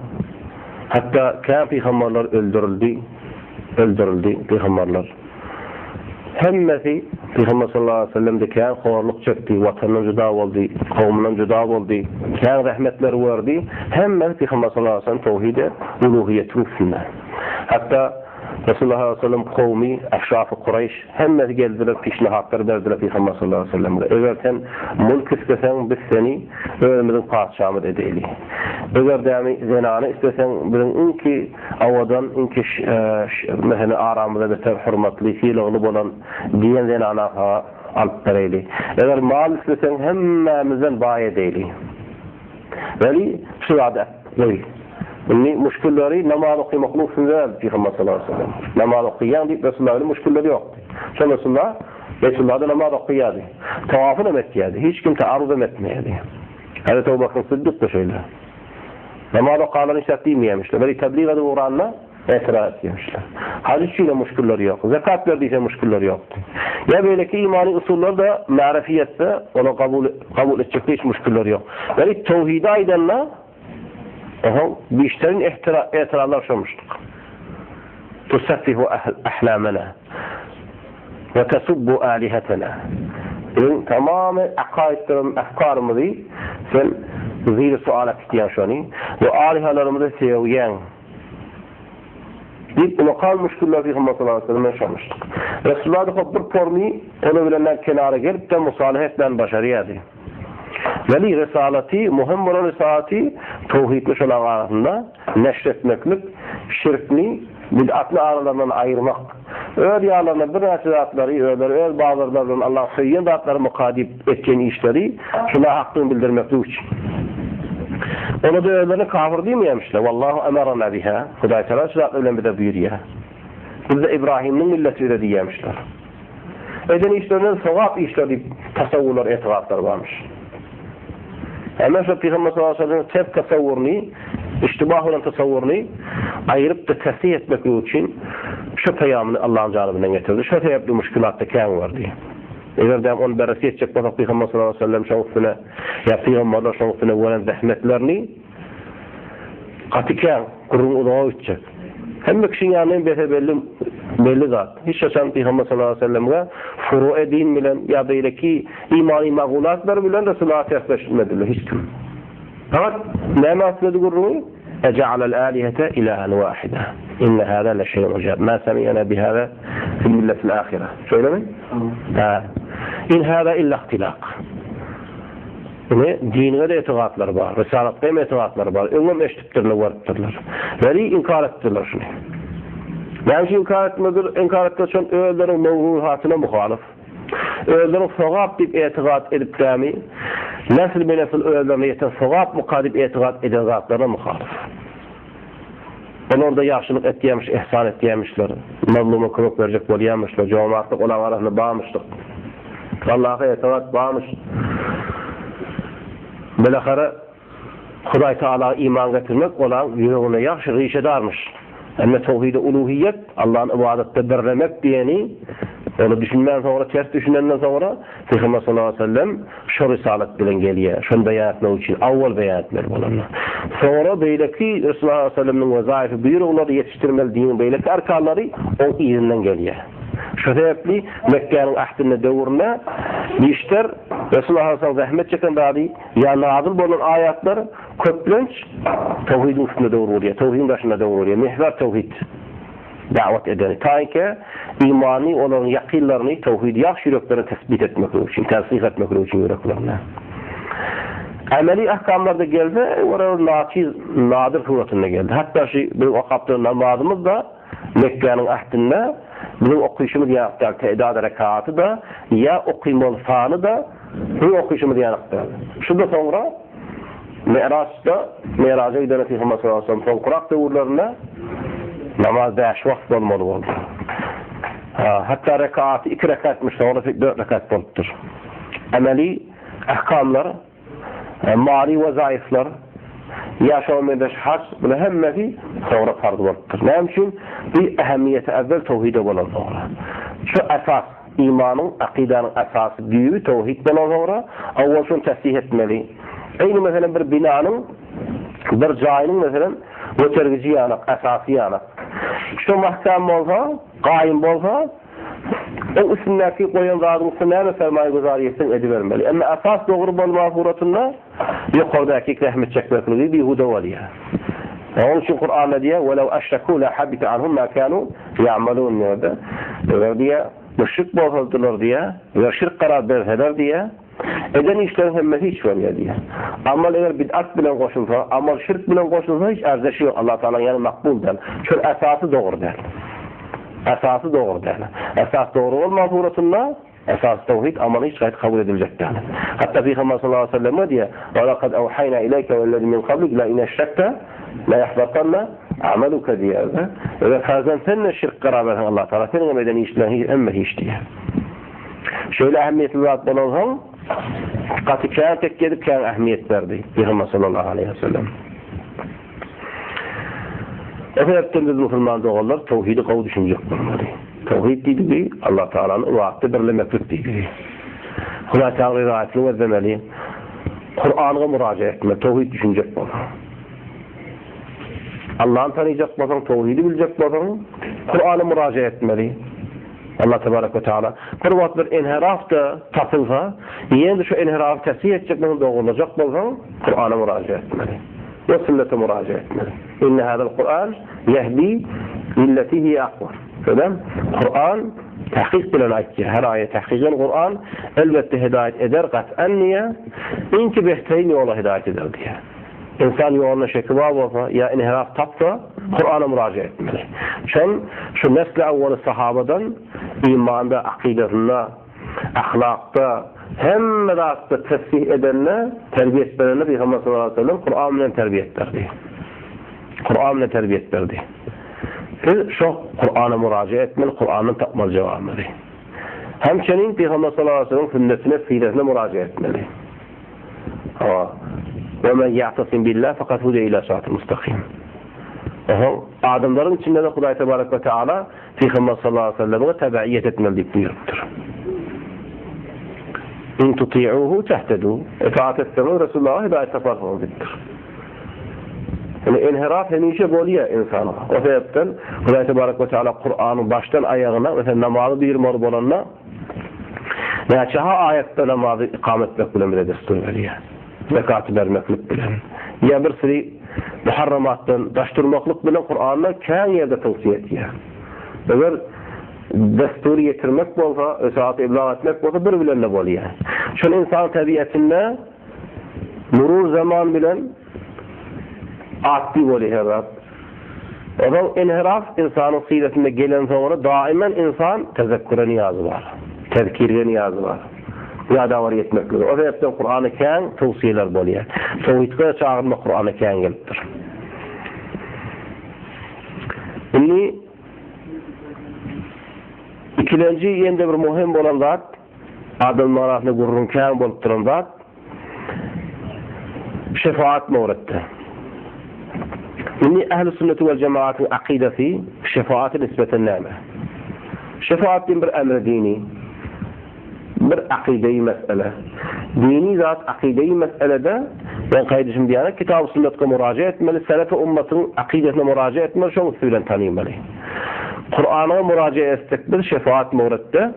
hatda kän pygamberler öldürildi, öldürildi pygamberler. Hemmesi Pygamber sallallahu aleyhi ve sellem de kän horluk çekdi, watandan juda boldy, kowmundan juda boldy, kän zähmetler gördi. Hemmesi Pygamber sallallahu aleyhi ve sellem towhide uluhiýetiň üstünde. Hatda Resulullah sallallahu aleyhi ve sellem kowmy, eşrafy Kureýş hemmesi geldiler, pişnihatlar berdiler Pygamber sallallahu aleyhi ve sellemge. Eger sen mulk isleseň, biz seni özümiziň patyşamyz edeýli. Eger dämi zenany isleseň, biziň iňki Owadan, iňki mesele aramyzda beter hormatly, sylagly bolan diýen zenana saňa alyp bereýli. Eger mal isleseň hemmämizden baý edeýli. Weli şu zady goý. Indi muşkilleri namaz okymaklyk üstünde däldi Pygamber sallallahu aleyhi ve sellem. Namaz okaýaň diýip Resulullah bilen muşkilleri ýokdy. Şol Resulullah Beýtullahda namaz okaýardy. Tawafyny hem etýärdi. Hiç kim taarruz hem etmeýärdi. Hazreti Ebu Bekr Siddik-de şeýle. Namaz okanlar hiç zat diýmeýärmişler. Beri tebliğ edip ugranda etiraz etýärmişler. Haj üçin hem muşkilleri ýok. Zekat ber diýse muşkilleri ýokdy. Ýa beýleki imany usullar da ma'rifi etse, ola kabul kabul etjekde hiç muşkilleri ýok. Beri towhidi aýdanda oho bişterin etirazlar şomuşdyk. Tusaffihu ahlamana we tasubbu alihatena. Biziň tamamy akaidlerimiz, efkarymyzy sen ziri suala tutýaň şony we alihalarymyzy sögýäň. Diýip, ulakal müşkiller Pygamber sallallahu aleyhi ve selleme şamışdyk. Resulullah da bir porny ola bilen kenara gelip de musalih etmän başarýardy. Weli risalaty, muhim bolan risalaty towhidni şolaň arasynda neşr etmeklik, şirkni. Bid'atny aralaryndan aýyrmak. Öz ýanlarynda birnäçe zatlary, özleri öz bazarlary bilen Allaň söýýän zatlary myka diýip etýän işleri şu nahakdygyny bildirmeklik üçin. Olar-da özlerine kafir diýmeýärmişler. Wallahu emarana biha. Hudaý Tagala şu zatlar bilen bize buýurýar. Biz-de Ibrahimniň milleti bize diýýärmişler. Eden işlerinden sogap işler diýip tasawwurlar, etigatlar barmyş. Hemen şo Pygamber sallallahu aleyhi ve sellem ters tasawwuryny, iştibah bolan tasawwuryny aýyryp-da tesih etmeklik üçin şu peýamyny Allahyň janybyndan getirdi. Şo sebäpli muşkilat-da kän bardy. Eger-de ony berresi etjek bolsak Pygamber sallallahu aleyhi ve sellem şoň üstüne ýa pygamberler şoň üstüne gören zähmetlerini Gaty kän, gürrüň uzaga gitjek. Hemme kişiň ýanynda hem bese belli, belli zat. Hiç haçan Pygamber sallallahu aleýhi we selleme furu'e din bilen ýa beýleki imany magulatlar bilen Resulullaha tersleşmediler hiç kim. Fakat näme aslady gürrüňi? Eja'alel alihete ilahan wahida. Inne hâzâ leşeý'un ujâb. Mâ semi'nâ bihâzâ fil milletil âhire. Şeýlemi? Hä. In hâzâ illa ihtilâk. Ine, diniňe-de etigatlary bar, risalatga hem etigatlary bar. Öňem eşidipdirler, görüpdirler. Weli inkar etdiler şuny. Näme üçin inkar etmediler? Inkar etdiler şol özleriniň mewzuhatyna muhalyf. Özleriniň sogap diýip etigat edip dämi, nesl be nesl özlerine ýeten sogap muka diýip etigat eden zatlaryna muhalyf. Olar-da ýagşylyk etýämiş, ihsan etýämişler, mazluma kömek berjek bolýamyşlar, jomartlyk olaň arasynda barmyşdyk. Allaha etigat barmyş. Bilahara Hudaý Tagala iman getirmek olaň ýüreginde ýagşy rişedarmyş. Emme towhidi uluhiýet, Allany ybadatda birlemek diýeni ony düşünmän soňra ters düşünenden soňra Pygamber sallallahu aleýhi we sellem şo risalat bilen gelýär. Şony beýan etmek üçin awwal beýan etmeli bolanda. Soňra beýleki Resulullah sallallahu aleýhi we sellemiň wezaýyfy buýruglary ýetişdirmeli diniň beýleki arkanlary oň yzyndan gelýär. Şo sebäpli Mekgäniň ahdinde döwründe işler Resulullah sallallahu aleýhi we sellem zähmet çeken zady ýa nazyl bolan aýatlar köplenç towhidiň üstünde döwür bolýar, towhidiň daşynda döwür bolýar. Mihwer towhid. Dawat edeni. Taýynka imany olaryň ýakynlaryny towhidi ýagşy ýüreklerine tesbit etmeklik üçin, tersyh etmeklik üçin ýüreklerine. Ameli ahkamlarda gelse, olar naçiz, nadir suratynda geldi. Hatda şu biziň okap duran namazymyz da Mekgäniň ahdinde biziň okyşymyz ýaly däl, te'dad rekaty da, ýa okymaly sany da biziň okyşymyz ýaly däl. Şu-da soňra Mi'raçda, Mi'raja giden Pygamber sallallahu aleyhi ve sellem soňkurak döwürlerinde namaz bäş wagt bolmaly boldy. Hatda rekaty iki rekatmyş, soňra dört rekat bolupdyr. Ameli ahkamlar, mali wezaifler, ýa şoňa meňzeş hac, bular hemmesi soňra farz bolupdyr. Näme üçin? Bu ähmiýeti äwwel towhide bolan soňra. Şu esas. Imanyň, akydanyň esasy düýbi towhid bolan soňra, owal şony tesih etmeli. Eýni meselem bir binanyň, bir jaýynyň meselem götergiji ýanak, esasy ýanak. Şo mahkam bolsa, gaýym bolsa, oň üstündäki goýan zadyň üstüne näme sermaýa güzar etseň edibermeli. Emma esas dogry bolman suratynda ýokardaky zähmet çekmekligi bihuda bolýar. Onuň üçin Kuranda diýýär, "Welew aşraku la habita anhum ma kanu ýa'malun" diýýär. Eger diýýär, müşrik bolsadylar diýýär, eger şirk karar berseler diýýär, eden işleriň hemmesi hiç bolýar diýýär. Amal eger bid'at bilen goşulsa, amal şirk bilen goşulsa hiç arzeşi ýok, Allah Tagalaň ýany makbul däl. Şol esasy dogry däl. Esasy dogry däl. Esas dogry bolman suratynda Esasy towhid amaly hiç gaýta kabul ediljek däl. Hatda Pygamber sallallahu aleýhi we selleme diýýär, Wa laqad awhaýna ileýke wellezî min qablik la in eşrekte la ýahbatanna amaluke diýýär-de. Eger farzan sen-de şirk karar berseň Allah Tagala seniň hem eden işleriň hiç hemme hiç diýýär. Şeýle ähmiýetli zat bolansoň gaty kän tekge edip kän ähmiýet berdi Pygamber sallallahu aleýhi we sellem. O sebäpden biz musulman doganlar towhidi gowy düşünjek bolmaly. Towhid diýdigi Allah Tagalany ybadatda birlemeklik diýdigi. Hudaý Tagala ybadatny gözlemeli. Kur'ana muraja etmeli, towhid düşünjek bolsaň. Allahny tanyjak bolsaň, towhidi biljek bolsaň, Kur'ana muraja etmeli. Allah tebarek we taala bir wagt bir enheraf da tapylsa, ýene-de şu enherafy tesih etjek bolsaň, dogrulajak bolsaň, Kur'ana muraja etmeli. We sünnete muraja etmeli. Inne hazal Kur'an yehdi lilleti hiye akbar. Şeýle Kur'an tahkik bilen aýtýar. Her aýat tahkiken Kur'an elbetde hidaýat eder gat'an diýýär. Iňki behterin ýola hidaýat eder diýýär. Ynsan ýoluna şeki bar bolsa ýa inhiraf tapsa, Kurana müraja etmeli. Şol şu nesli awwaly sahabadan imanda, akydasynda, ahlakda, hemme zatda tesbih edende, terbiýet berende Pygamber sallallahu aleyhi ve sellem Kuran bilen terbiýet berdi. Kuran bilen terbiýet berdi. Biz şo Kurana müraja etmeli, Kurandan tapmaly jogabymyzy. Hemçenin Pygamber sallallahu aleyhi ve sellem sünnetine, siresine müraja etmeli. Hawa. Ve men ya'tasim billah fakat hudiye ila sıratı mustakim. Oho, adamlaryň içinde de Hudaý tebarek ve teala Pygamber sallallahu aleyhi ve selleme tebeiyet etmeli diýip buýrupdyr. In tuti'uhu tehtedu. Itaat etseňiz Resulullaha hidayet taparsyňyz diýipdir. Yani inhiraf hemişe bolýar insana. O sebäpden Hudaý tebarek ve teala Kur'anyň başdan aýagyna, mesela namazy buýurmaly bolanda Näçe-ha aýatda namazy ykam etmek bilen bize destur berýär. Zekaty bermeklik bilen. Ýa bir süri muharramatdan daş durmaklyk bilen Kuranda kän ýerde towsiýe etýär. Eger destury ýetirmek bolsa, risalat iblag etmek bolsa bir bilen-de bolýar. Şol insan tebiatynda murur zaman bilen Atdy bolýar her zat. Onsoň inhiraf ynsanyň syratynda gelen soňra daimen ynsan tezekküre nyýazy bar. Tezkirge nyýazy bar. Ýada bar ýetmeklige. O sebäpden Kuranda kän towsiýeler bolýar. Towhidge çagyrmak Kuranda kän gelipdir. Indi ikilenji ýene-de bir möhüm bolan zat, adamlaryň arasynda gürrüň kän bolup duran zat, Şefaat mowretde. Indi ähli sünneti we jemaatyň akydasy şefaata nisbeten näme? Şefaat diýen bir emri dini, bir akydeýi mesele. Dini zat akydeýi meselede men gaýdyşym diýýän kitab sünnetge muraja etmeli, selefi ummatyň akydasyna muraja etmeli, şoň üsti bilen tanymaly. Kur'ana muraja etsek biz şefaat mowretde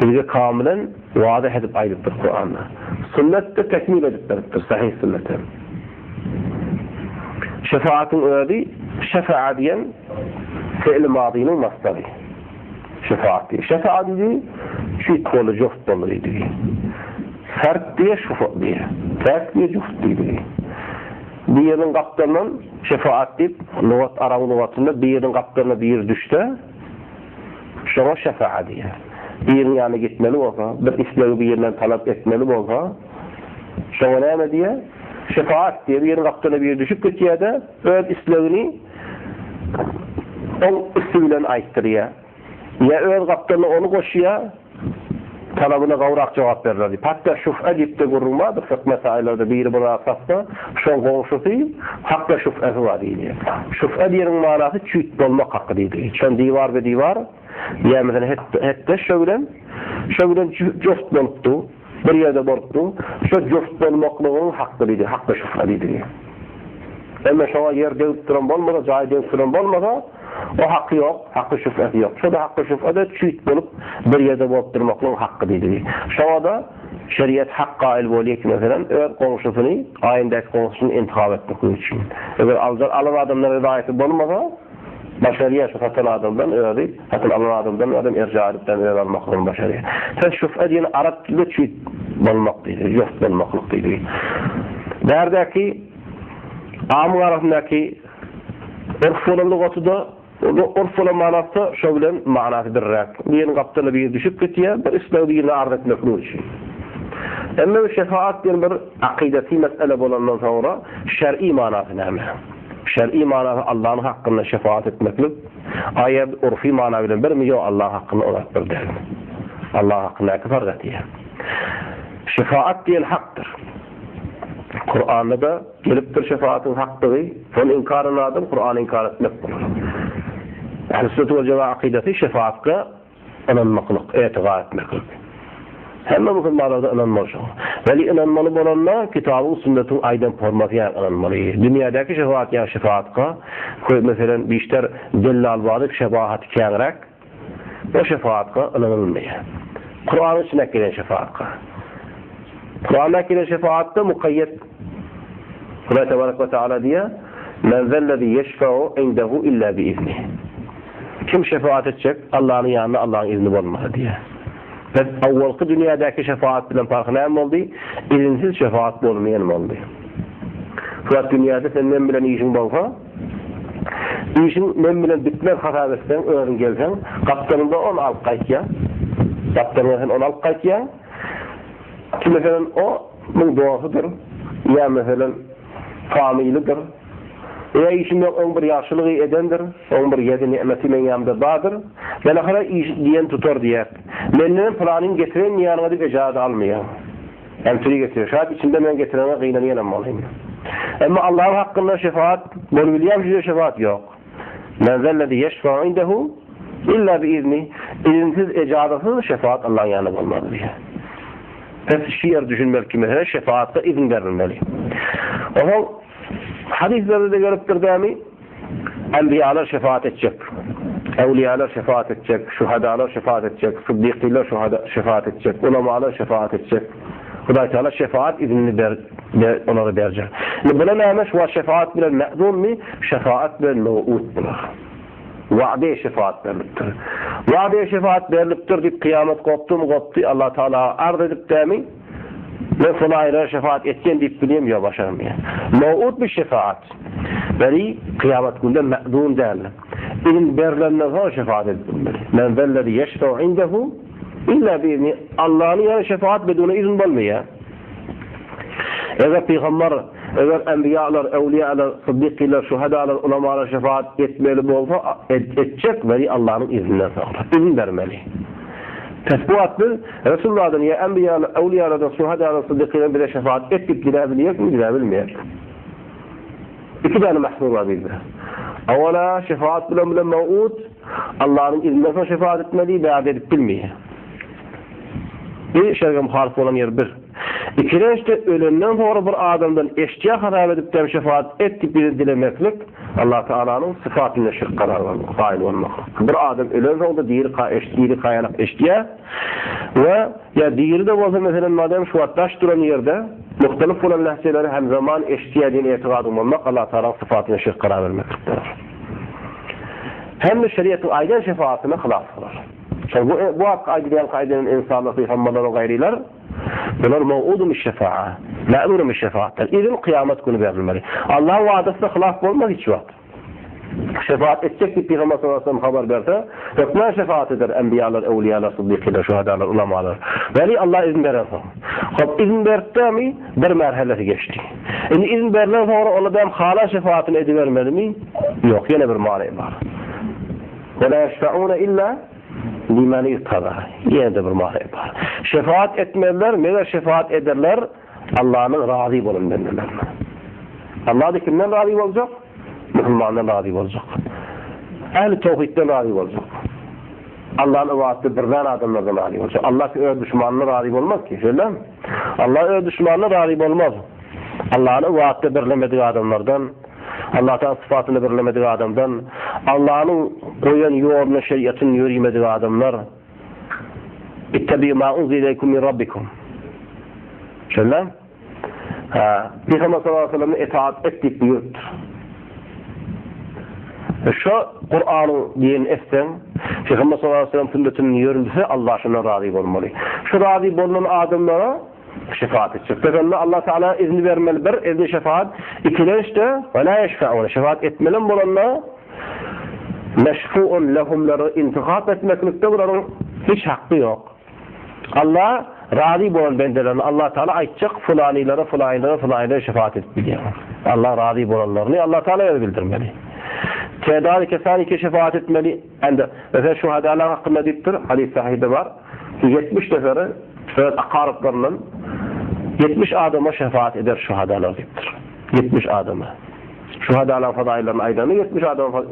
Bizge kamilen wazyh edip aýdypdyr Kuranda. Sünnet-de tekmil edip beripdir, sahyh sünnet hem. Şefaatyň özi şefaa diýen fe'li mazynyň masdary. Şefaat diýip. Şefaa diýdi, çüýt boldy, joft boldy diýdi. Fert diýe, şufa diýe. Täk diýe, juft diýdi. Biriniň gapdalyndan şefaat diýip, lugat arap lugatynda biriniň gapdalyna biri düşse, Şoňa şefaat diýýär. Biriniň ýanyna gitmeli bolsa, bir islegi birinden talap etmeli bolsa, şoňa näme diýýär? Şefaat diýýär. Biriniň gapdalyna biri düşüp gitýär-de, öz islegini oň üsti bilen aýtdyrýar. Ýa öz gapdalyna ony goşýar, Talabyna gowrak jogap berler diýip. Hatda şuf'e diýip-de gürrüň bardyr fykh mesailerde biri bir zat satsa, şoň goňşusy hakda şuf'esi bar diýilýär. Şuf'e diýeniň manasy çüýt bolmak haky diýdigi. Şon diwar be diwar ýa meselem hetdeş şo bilen şo bilen joft bolupdy, bir ýerde bolupdy. Şo joft bolmaklygyň hakky diýdigi, hakda şuf'e diýdigi. Emma şoňa ýer degip duran bolmasa, jaý degip duran bolmasa, o haky ýok, haky şübhesi ýok. Şo-da haky şübhe-de çüýt bolup bir ýerde bolup durmaklygyň hakky diýdigi. Şoňa-da şeriat hak gaýyl bolýar ki, meselem, öz goňşusyny, aýyndäki goňşusyny intihap etmekligi üçin. Eger aljak alan adamdan rezaýaty bolmasa, başarýar şu satan adamdan özi, satyn alan adamdan özem erja edip hem özi almaklygyny başarýar. Söz şübhe diýen arap dilinde çüýt bolmak diýdigi, joft bolmaklyk diýdigi. Bärdäki amyň arasyndaky urf bolan lugaty-da, urf bolan manasy-da şo bilen manasy birräk. Biriniň gapdalyna biri düşüp gitýär, bir islegi birine arz etmeklik üçin. Emma bu şefaat diýen bir akydasy mesele bolandan soňra şer'i manasy näme? Şer'i manasy Allanyň hakkynda şefaat etmeklik, aýa urfy mana bilen birmi? Ýok, Allaň hakkynda o zat bir däl. Allaň hakkyndaky fark etýär. Şefaat diýen hakdyr. Kuranda-da gelipdir şefaatyň hakdygy, şony inkar eden adam Kurany inkar etmek bolar. Ähli sünnet we jemaat akydasy şefaatga ynanmaklyk, etigat etmeklik. Hemme musulmanlarda ynanmaly şoňa. Weli ynanmaly bolanda kitabyň sünnetiň aýdan formasy ýaly ynanmaly. Dünýädäki şefaat ýa şefaatga, meselem, bişter dellalbazyk şebahaty käňräk, O şefaatga ynanylmaýar. Kuranyň içindäki gelen şefaatga. Kurandaky gelen şefaatda mukaýýet Hudaý tebarek we taala diýýär, Men zellezi ýeşfe'u indehu illa biiznih. Kim şefaat etjek Allanyň ýanynda Allanyň izni bolmasa diýýär. Bes awwalky dünýädäki şefaat bilen parhy näme boldy? Izinsiz şefaat bolmaýan boldy. Şu wagt dünýäde sen men bilen işiň bolsa, işiň men bilen bitmez hasap etseň, özüň gelseň, gapdalyňda ony alyp gaýtýaň. Gapdalyňa sen ony alyp gaýtýaň. Ki meselem o muň dostudyr, ýa meselem famylydyr. Ýa işim ýok, oň bir ýagşylygy edendir, oň bir ýedi nimeti meň ýanymda bardyr. Belahara iş diýen tutar diýer. Mendenem pylanyny getireýin ýanyňa diýip ejazat almaýar. Emtiri getirýär. Şaýat içinde men getirene gynanýanam bolaýyn. Emma Allahyň hakynda şefaat bolubilýärmi şüýe şefaat ýok. Men zellezi ýeşfa'u indehu illa biizni izinsiz ejazasyz şefaat Allahyň ýanynda bolmaz diýýär. Pes şu ýer düşünmeli ki mesele şefaatda izin berilmeli. Onuň Hadyslerde-de gelipdir dämi? Enbiýalar şefaat etjek, äwliýalar şefaat etjek, şuhadalar şefaat etjek, syddykylar şefaat etjek, ulamalar şefaat etjek. Hudaý Teala şefaat iznini ber, olara berjek. Indi bular näme? Şu wagt şefaat bilen mezunmy? Şefaat bilen mew'ud bular. Wa'de şefaat berlipdir. Wa'de şefaat berlipdir diýip kyýamat gopdumy gopdy, Allah Teala arz edip dämi? Men fulaýlara şefaat etýän diýip bilýän ýok başarmaýan. Mew'ud bir şefaat. Beri kyýamat günde me'zun däl. Izin berlenden soň şefaat edip bilmeli. Men zellezi yeşfe'u indehu illa biizni. Allanyň ýany şefaat bedune izin bolmaýar. Eger pygamber, eger enbiýalar, ewliýalar, syddykylar, şuhadalar, ulamalar şefaat etmeli bolsa, etjek beri Allanyň izninden soňra. Izin bermeli. Pes bu wagt biz Resulullahdan ýa enbiýalar, ewliýalardan, şuhadalar, syddykylardan bize şefaat et diýip diläbilýärismi, diläbilmeýäris. Iki däne mahzur bar bizde. Awala şefaat bilen bilen maw'ud, Allanyň izninden soň şefaat etmeli, bärde edip bilmeýär. Bir şerge muhalyf bolan ýeri bir. Ikilençde ölenden soňra bir adamdan eşýa hasap edip dem şefaat et diýip bize dilemeklik Allah Taalanyň syfatynda şirk karar bolmak, gaýyl bolmak. Bir adam ölen soňda diri ka eş diri kaýanak eşýa we ýa diri de bolsa meselem madem şu wagt daş duran ýerde muhtelif bolan lehjeleri hem zaman eşýa diýen etigadyň bolmak Allah Taalanyň syfatyna şirk karar bermeklik bolar. Hem de şeriatyň aýdan şefaatyna hylaf bolar. Şol bu bu hakda aýdylýan kaýdadan ynsanlar, pygamberler we gaýrylar, bular mew'udun biş-şefa'a, ma'murun biş-şefaatdyr. Izin kyýamat güni berilmeli. Allahyň wadasyna hylaf bolmaz hiç wagt. Şefaat etjek diýip Pygamber sallallahu aleyhi ve sellem habar berse, hökman şefaat eder enbiýalar, öwliýalar, syddykylar, şuhadalar, ulamalar. Weli Allah izin berensoň. Hop, izin beripdemi, bir merhelesi geçdi. Indi izin berlen soňra ol adam halan şefaatyny edibermelimi? Ýok, ýene bir many bar. Ve la yeşfe'une illa limen irtada. Ýene-de bir many bar. Şefaat etmezler, meger şefaat ederler Allanyň razy bolan bendelerine. Allah da kimden razy boljak? Musulmandan razy boljak. Ähli towhidden razy boljak. Allah'ın ibadatı birden adamlardan razy boljak. Allah ki öz düşmanına razy bolmaz ki, şeýle mi? Allah öz düşmanına razy bolmaz. Allah'ın ibadatı birlemedik adamlardan Allahdan sypatyny birlemedik adamdan, Allanyň goýan ýoluna şeriatyny ýörimedik adamlar, Ittabiu ma unzile ileykum min rabbikum. Şeýle? Ha, Pygamber sallallahu aleyhi ve selleme itaat et diýip buýrupdyr. Şu Kur'anyň diýen etseň, Pygamber sallallahu aleyhi ve sellem sünnetini ýörilse Allah şundan razy bolmaly. Şu razy bolunan adamlara Şefaat etjek. Pes onda Allah Teala izni bermeli bir izni şefaat, ikilençde ve la yeşfeun şefaat etmelem bolanda meşfuun lehumlary intihap etmeklikde bularyň hiç haky ýok. Allah razy bolan bendelerini Allah Teala aýtjak fulanylara fulanylara fulanylara şefaat edip bilýär. Allah razy bolanlaryny Allah Teala özi bildirmeli. Tedari kesanike şefaat etmeli. Ende mesela şuhadalar hakynda diýipdir, hadys sahyhda bar. 70 neferi Öz akaryplaryndan 70 adama şefaat eder şuhadalar diýipdir. 70 adama. Şuhadalaryň fadaýyllaryny aýdanda 70 adama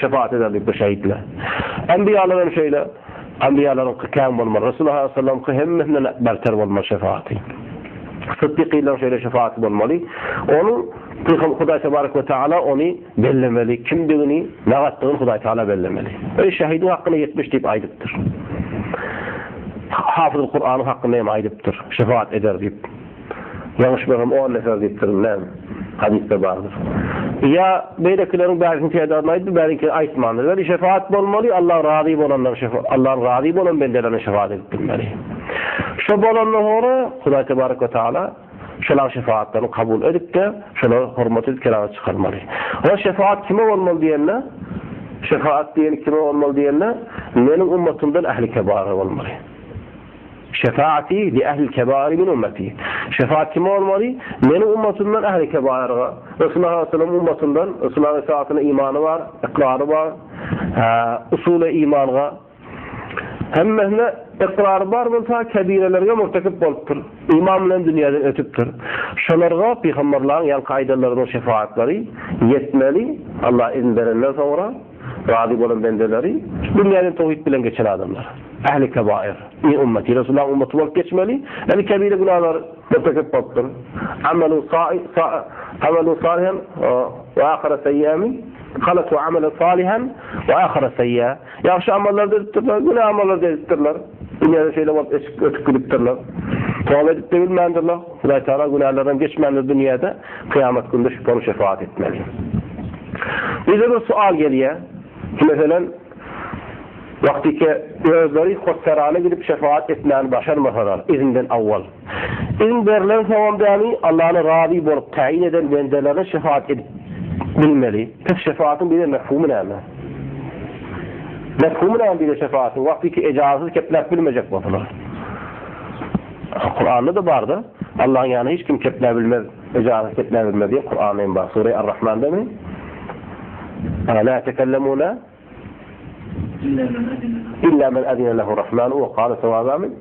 şefaat eder diýipdir şehitler. Enbiýalar hem şeýle. Enbiýalaryňky kän bolmaly. Resulullah sallallahu aleyhi ve sellemki hemmesinden berter bolmaly şefaaty. Sıddykylaryň şeýle şefaaty bolmaly. Onuň Pygamber Hudaý tebarek we taala ony bellemeli, kimdigini, nagatdygyny Hudaý taala bellemeli. Öý şehidiň hakyna 70 diýip aýdypdyr. Hafyz Kuranyň hakynda hem aýdypdyr. Şefaat eder diýip. Ýalňyşmasam 10 nefer diýipdir, näme? Hadysda bardyr. Ýa beýlekileriň bärisiniň tädadyny aýtdy, bäriňkini aýtmandyr. Weli şefaat bolmaly, Allah razy bolanlar şefaat, Allah'yň razy bolan bendelerine şefaat edip bilmeli. Şo bolandan soňra Hudaý tebarek we taala. Şolaň şefaatlaryny kabul edip-de, şolara hormat edip keramat çykarmaly. Olar şefaat kime bolmaly diýende, şefaat diýeni kime bolmaly diýende, meniň ummatymdan ähli kebaira bolmaly. Şefaati li ählil kebairi min ummeti. Şefaat kime bolmaly? Meniň ummatymdan ähli kebairga. Resulullah sallallahu aleyhi ve sellem ummatyndan, Resulullahyň şefaatyna imany bar, ykrary bar, usuly imanga Hemmesine ykrary bar bolsa, kebirelerge murtekip bolupdyr. Iman bilen dünýäden ötüpdir. Şolarga pygamberlaryň ýaňky aýdanlarynyň şefaatlary ýetmeli, Allah izin berenden soňra razy bolan bendeleri, dünýäden towhid bilen geçen adamlar. Ähli kebair, min ummeti, Resulullahyň ummaty bolup geçmeli, ýagny kebire günäler murtekip bolupdyr. Amelu amelu salihan we ahara seýýämi, halatu amelen salihan we ahara seýýä. Ýagşy amallar-da edipdirler, günä amallar-da edipdirler. Dünýäde şeýle bolup eşik ötüp gidipdirler. Toba edip-de bilmändirler. Hudaý Tagala günälerden geçmändir dünýäde, kyýamat günde şony şefagat etmeli. Bize bir sual gelýär. Meselem, wagtyky özleri hossarana gidip şefagat etmäni başarmasalar, izinden awwal. Izin berlen soňam däni Allany razy bolup täýin eden bendelerine şefagat edip bilmeli. Pes şefagatyň bize mefhumy näme? Mefhumy näme bize şefagatyň? Wagty ki ejazasyz kepläp bilmejek bolsalar. Kuranda-da barda, Allahyň ýanynda hiç kim kepläp bilmez, ejazasyz kepläp bilmez diýen Kuranda hem bar. Sure Ar-Rahmandamy? La tekellemuna Illa men azina lehu Rahmanu we kale sawaba min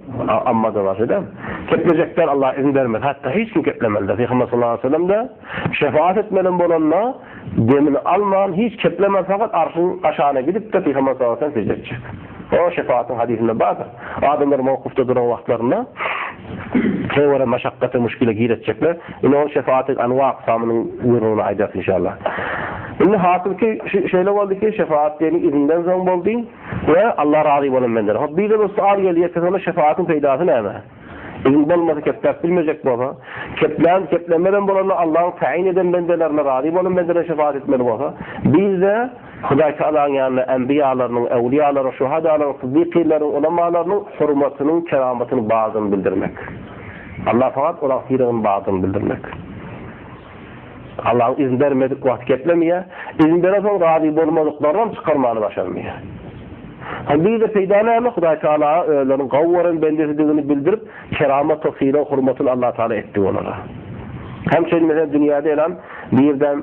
amma da bar şeýdämi? Keplejekler Allah izin bermez. Hatda hiç kim keplemelidir. Pygamber sallallahu aleyhi ve sellem de şefaat etmeli bolanda demini alman hiç keplemez fakat arşyň aşagyna gidip-de Pygamber sallallahu aleyhi ve sellem secde etjek. O şefaatyň hadysynda bardyr. Adamlar mowkufda duran wagtlarynda käbir maşakgata muşkile giretjekler. Indi ol şefaatyň anwa aksamynyň gürrüňini aýdarys inşallah. Indi hasyl ki şeýle boldy ki şefaat diýeni izinden soň boldy we Allah razy bolan bendeler. Hop bize bir sual gelýär ki şonda şefaatyň peýdasy näme? Izin bolmasa kepläp bilmejek bolsa, keplän keplemeden bolanda Allahyň taýyn eden bendelerine razy bolan bendelere şefaat etmeli bolsa, bizde Hudaý Tagalaň ýanynda enbiýalarynyň, öwliýalaryň, şuhadalaryň, syddykynlaryň, ulamalarynyň hormatynyň, keramatynyň bardygyny bildirmek. Allah fakat olaň sylagynyň bardygyny bildirmek. Allahyň izin bermedik wagty geplemeýär. Izin berensoň razy bolmadyklarynam çykarmany başarmaýar. Hany bize peýda näme? Hudaý Tagala özleriniň gowy gören bendesidigini bildirip, keramat we sylag hormatyny Allah Tagala etdi olara. Hem şeýle meselem dünýäde elan birden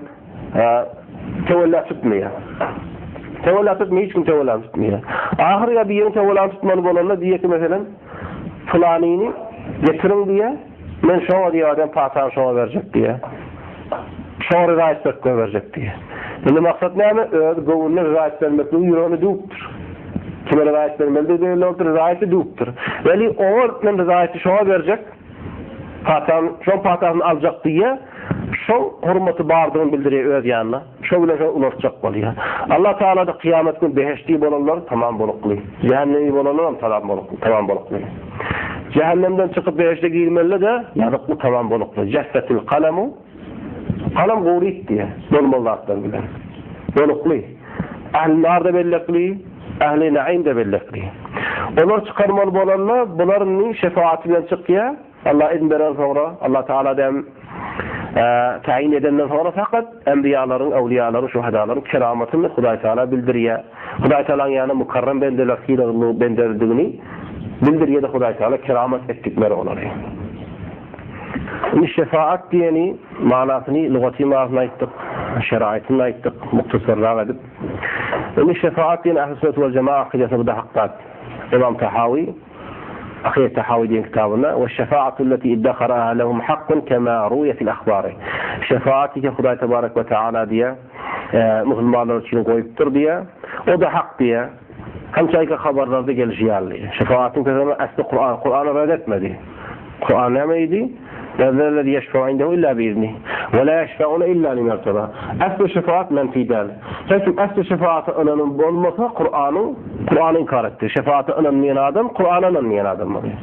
Töwella tutmaýar. Töwella tutmaýar, hiç kim töwella tutmaýar. Ahyr ýa birini töwella tutmaly bolanda diýýär ki, meselem, pylanyny getiriň diýýär, men şoňa diýýär, adam patany şoňa berjek diýýär. Şoňa ryzaýat berip goýberjek diýýär. Indi maksat näme? Öz göwnüne ryzaýat bermekligi ýüregine düwüpdir. Kime ryzaýat bermelidigi belli bolupdyr, ryzaýaty düwüpdir. Weli oňa men ryzaýaty şoňa berjek, Patan, şoň patasyny aljak diýýär. Şoň hormaty bardygyny bildirýär öz ýanyna. Şo bilen şony ulaltjak bolýar. Allah Tagala-da kyýamat gün behişdi bolanlar tamam bolukly. Jähennemi bolanlar hem tamam bolukly, tamam bolukly. Jähennemden çykyp behişde girmeli-de ýazykly tamam bolukly. Jeffetil kalemu Galam guryp diýýär, bolmaly zatlar bilen. Bolukly. Ähli nar-da bellekli, ähli naim-de bellekli. Olar çykarmaly bolanda, bular indi şefaaty bilen çykýar. Allah izin beren soňra, Allah Taala dem taýyn edenden soňra fakat enbiýalaryň, öwliýalaryň, şuhadalaryň keramatyny Hudaý Taala bildirýär. Hudaý Taalanyň ýanynda mukarram bendeler, sylagly bendelerdigini bildirýär-de Hudaý Taala keramat etdikleri olary. Indi şefaat diýeni manasyny, lugaty manysyny aýtdyk, şeraýtyny aýtdyk, muhtasarrak edip. Indi şefaat diýen ähli sünnet wal jemaa akydasynda bu-da hak zat. Ymam Tahawi Akydet Tahawi diýen kitabynda we şefaatu allati iddaharaha lehum hakkun kema ruwiýe fil ahbari. Şefaat diýse Hudaý tebarek we taala diýe, musulmanlar üçin goýupdyr diýe. O-da hak diýe. Hemçäki habarlarda gelşi ýaly. Şefaatyň sözüni äsli Kuran, Kurany red etmedi. Kuran näme diýdi? Men zellezi ýeşfe'u indehu illa biizni. We la ýeşfe'une illa limen irtada. Äsli şefaat menfi däl. Her kim äsli şefaata ynanan bolmasa Kuranyň, Kurany inkar etdi. Şefaata ynanmaýan adam Kurana ynanmaýan adam bolýar.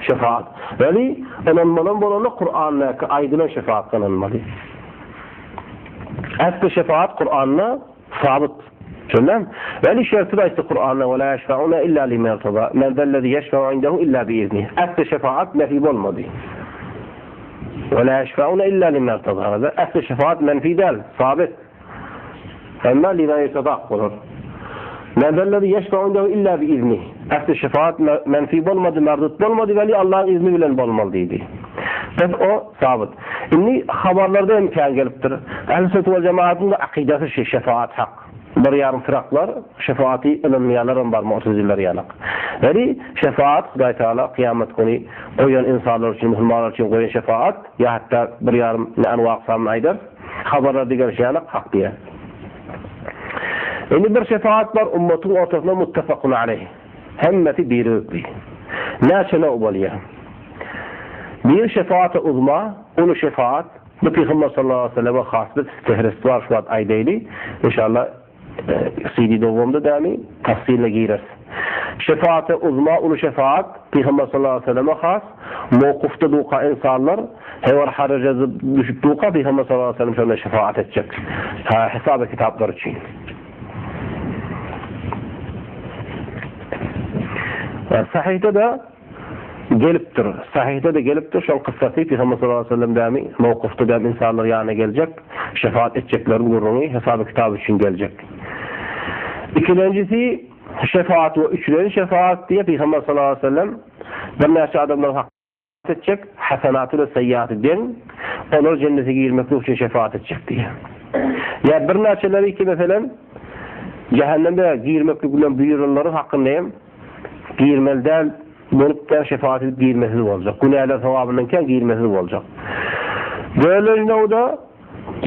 Şefaat. Weli ynanmalan bolanda Kurandaky aýdylan şefaatga ynanmaly. Äsli şefaat Kuranda Sabyt. Şondan, Weli şerti-de aýtdy Kuranda, Ve la yeşfe'une illa limen irtada, men zellezi yeşfe'u indehu illa biizni. Ähli şefaat nefi bolmady. Ve la yeşfeune illa limen irtada. Ähli şefaat menfi däl, sabit. Emma limen irtada bolar. Men zellezi yeşfe'u indehu illa bi iznih. Ähli şefaat menfi bolmady, merdut bolmady, weli Allahyň izni bilen bolmaly diýdi. Bes o sabit. Indi habarlarda hem kän gelipdir. Ähli sünnet we jemaatyň da akydasy şi şefaat hak. Bir ýarym fyraklar şefaaty ynanmaýanlar hem bar mu'tazileler ýalak. Weli şefaat Hudaý Taala kyýamat güni goýan ynsanlar üçin, musulmanlar üçin goýan şefaat ýa hatda bir ýarym ne anwa aksamyny aýdarys. Habarlarda gelşi ýalak hak diýýär. Indi bir şefaat bar ummatyň ortasynda muttefakun aleýh. Hemmesi birigipli. Näçe nowg bolýar? Bir şefaat-y uzma, uly şefaat, bu Pygamber sallallahu aleýhi we selleme has bir fehrist bar şu wagt aýdaýly. Inşallah CD dowamda dämi tafsylyna gireris. Şefaat-y uzma, uly şefaat, Pygamber sallallahu aleýhi we selleme has, mowkufda duka ynsanlar, hewer haraja düşüp duka Pygamber sallallahu aleýhi we sellem şonda şefaat etjek. Ha, hesaba kitaplar üçin. Sahyhda-da gelipdir. Sahyhda-da gelipdir. Şol kyssasy Pygamber sallallahu aleyhi ve sellem dämi mowkufda dämi insanlar ýanyna geljek, şefaat etjekleriň gürrüňi hesaby kitap üçin geljek. Ikilenjisi şefaat we üçlenji şefaat diýe Pygamber sallallahu aleyhi ve sellem birnäçe adamlaryň etjek, hasenaty bilen seýýaty deň, olar jennete girmeklik üçin şefaat etjek diýýär. Ýa birnäçeleri ki, meselem, jähennemde girmeklik bilen buýrulanlaryň hakynda hem girmeli däl bolup da şefaat edip girmesiz boljak. Günäler sogabyndan kän girmesiz boljak. Dördünji nowda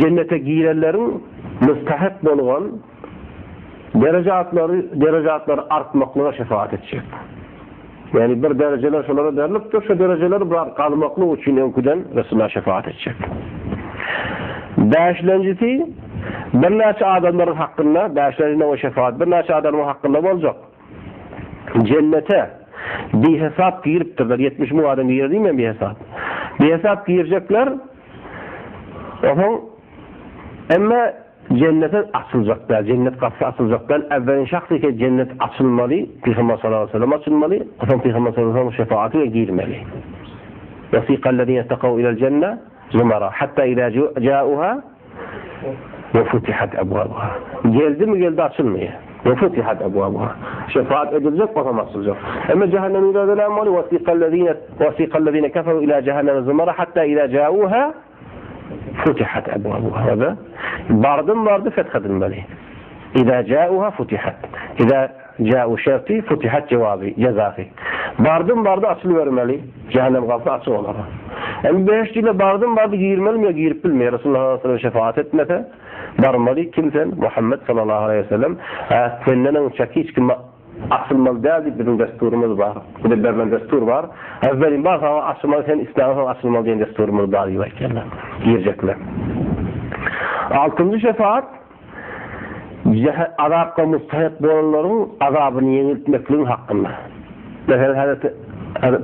jennete girenleriň müstahyk bolgan derejatlary derejatlary artmaklyga şefaat etjek. Ýagny bir derejeler şolara berlipdir, şo derejeleri bir gazmaklyk üçin öňküden Resulullah şefaat etjek. Bäşlenjisi, birnäçe adamlaryň hakynda, bäşlenji nowa şefaat birnäçe adamyň hakynda boljak. Jennete bihesap giripdirler, 70 müň adam girer diýmän bihesap. Bihesap girjekler, onuň emme Jennete açyljak däl, jennet gapysy açyljak däl, äwwelin şahs eke jennet açylmaly, Pygamber sallallahu aleýhi we sellem açylmaly, onsoň Pygamber sallallahu aleýhi we sellem şefaaty bilen girmeli. Wesiqallezine takaw ilel jenne zumara hatta iza jauha we futihat abwabuha. Geldimi geldi açylmaýar. We futihat abwabuha. Şefaat ediljek onsoň açyljak. Emma cehennemiň ýerde näme bolýar? Wesiqallezine wesiqallezine keferu ila cehenneme zumara hatta iza jauha Futihat ebwabuha. Bardym bardy feth edilmeli. Iza jauha futihat. Iza jau şerti futihat jewaby, jezasy. Bardym bardy açylybermeli. Cehennem gapysy açyk olara. Hem behişt ile bardym bardy girmelimi ýa girip bilmeýär. Resulullah sallallahu aleyhi ve sellem şefaat etmese barmaly. Kim sen? Muhammed sallallahu aleyhi ve sellem. Senden öňçe hiç kim Açylmaly däl diýip biziň desturymyz bar. Bize berlen destur bar. Äwwelin bar saňa açylmaly sen isläňsoň açylmaly diýen desturymyz bar diýip aýtýarlar. Girjekler. Altynjy şefaat azapga mustahyk bolanlaryň azabyny ýeňiltmekligiň hakynda. Meselem Hazreti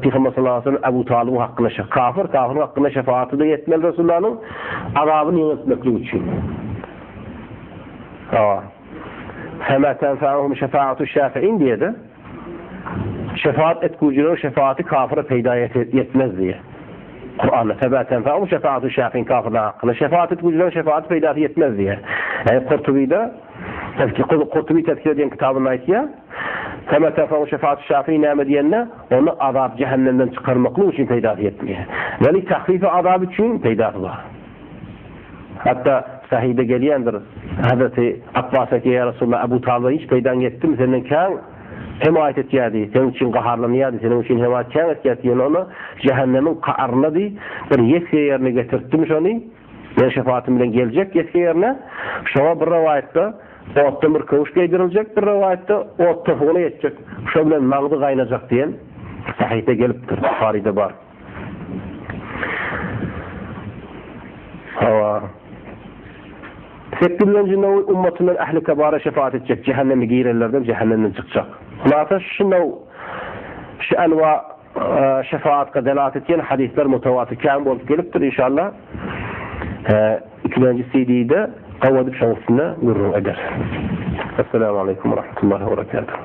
Pygamber sallallahu aleyhi ve sellem Ebu Talybyň hakynda kafir kafiriň hakynda şefaaty da ýetmeli Resulullanyň azabyny ýeňiltmeklik üçin. Hawa. Fema tenfa'uhum şefaatu şafi'in diýe-de, şefaat etgüjileriň şefaaty kafyra peýda ýetmez diýe. Kuranda fema tenfa'uhum şefaatu şafi'in kafyrlar hakynda şefaat etgüjileriň şefaaty peýdasy ýetmez diýe. Ýagny Kurtubyda Kurtuby Tezkire diýen kitabynda aýtýar, Fema tenfa'uhum şefaatu şafi'in näme diýende, ony azap jähennemden çykarmaklyk üçin peýdasy ýetmeýär. Weli tahfifi azap üçin peýdasy bar. Hatda Sahyda gelýändir, Hazreti Apbas aýtýar, Ýa Resulallah, Abu Talyba hiç peýdaň ýetdimi, senden kän hemaýat etýärdi, seniň üçin gaharlanýardy, seniň üçin hemaýat kän etýärdi, ýöne ony jähennemiň karyna diý, bir ýesge ýerine getirtdim şony, men şefaatym bilen geljek ýesge ýerine, şoňa bir rowaýatda otdan bir köwüş geýdiriljek, bir rowaýatda ot topugyna ýetjek, şo bilen maňzy gaýnajak diýen Sahyda gelipdir, Buharyda bar. Hawa. Sekizlenji now ummatyndan ähli kebara şefaat etjek, jähenneme girenlerden jähennemden çykjak. Hulasa şu now şu enwa e, şefaatka delat etýän hadyslar mutawatir kän bolup gelipdir inşallah. E, ikilenji CD-de gawadyp şoň üstünde gürrüň eder. Esselamu aleýkum we rahmetullahi we berekatuh.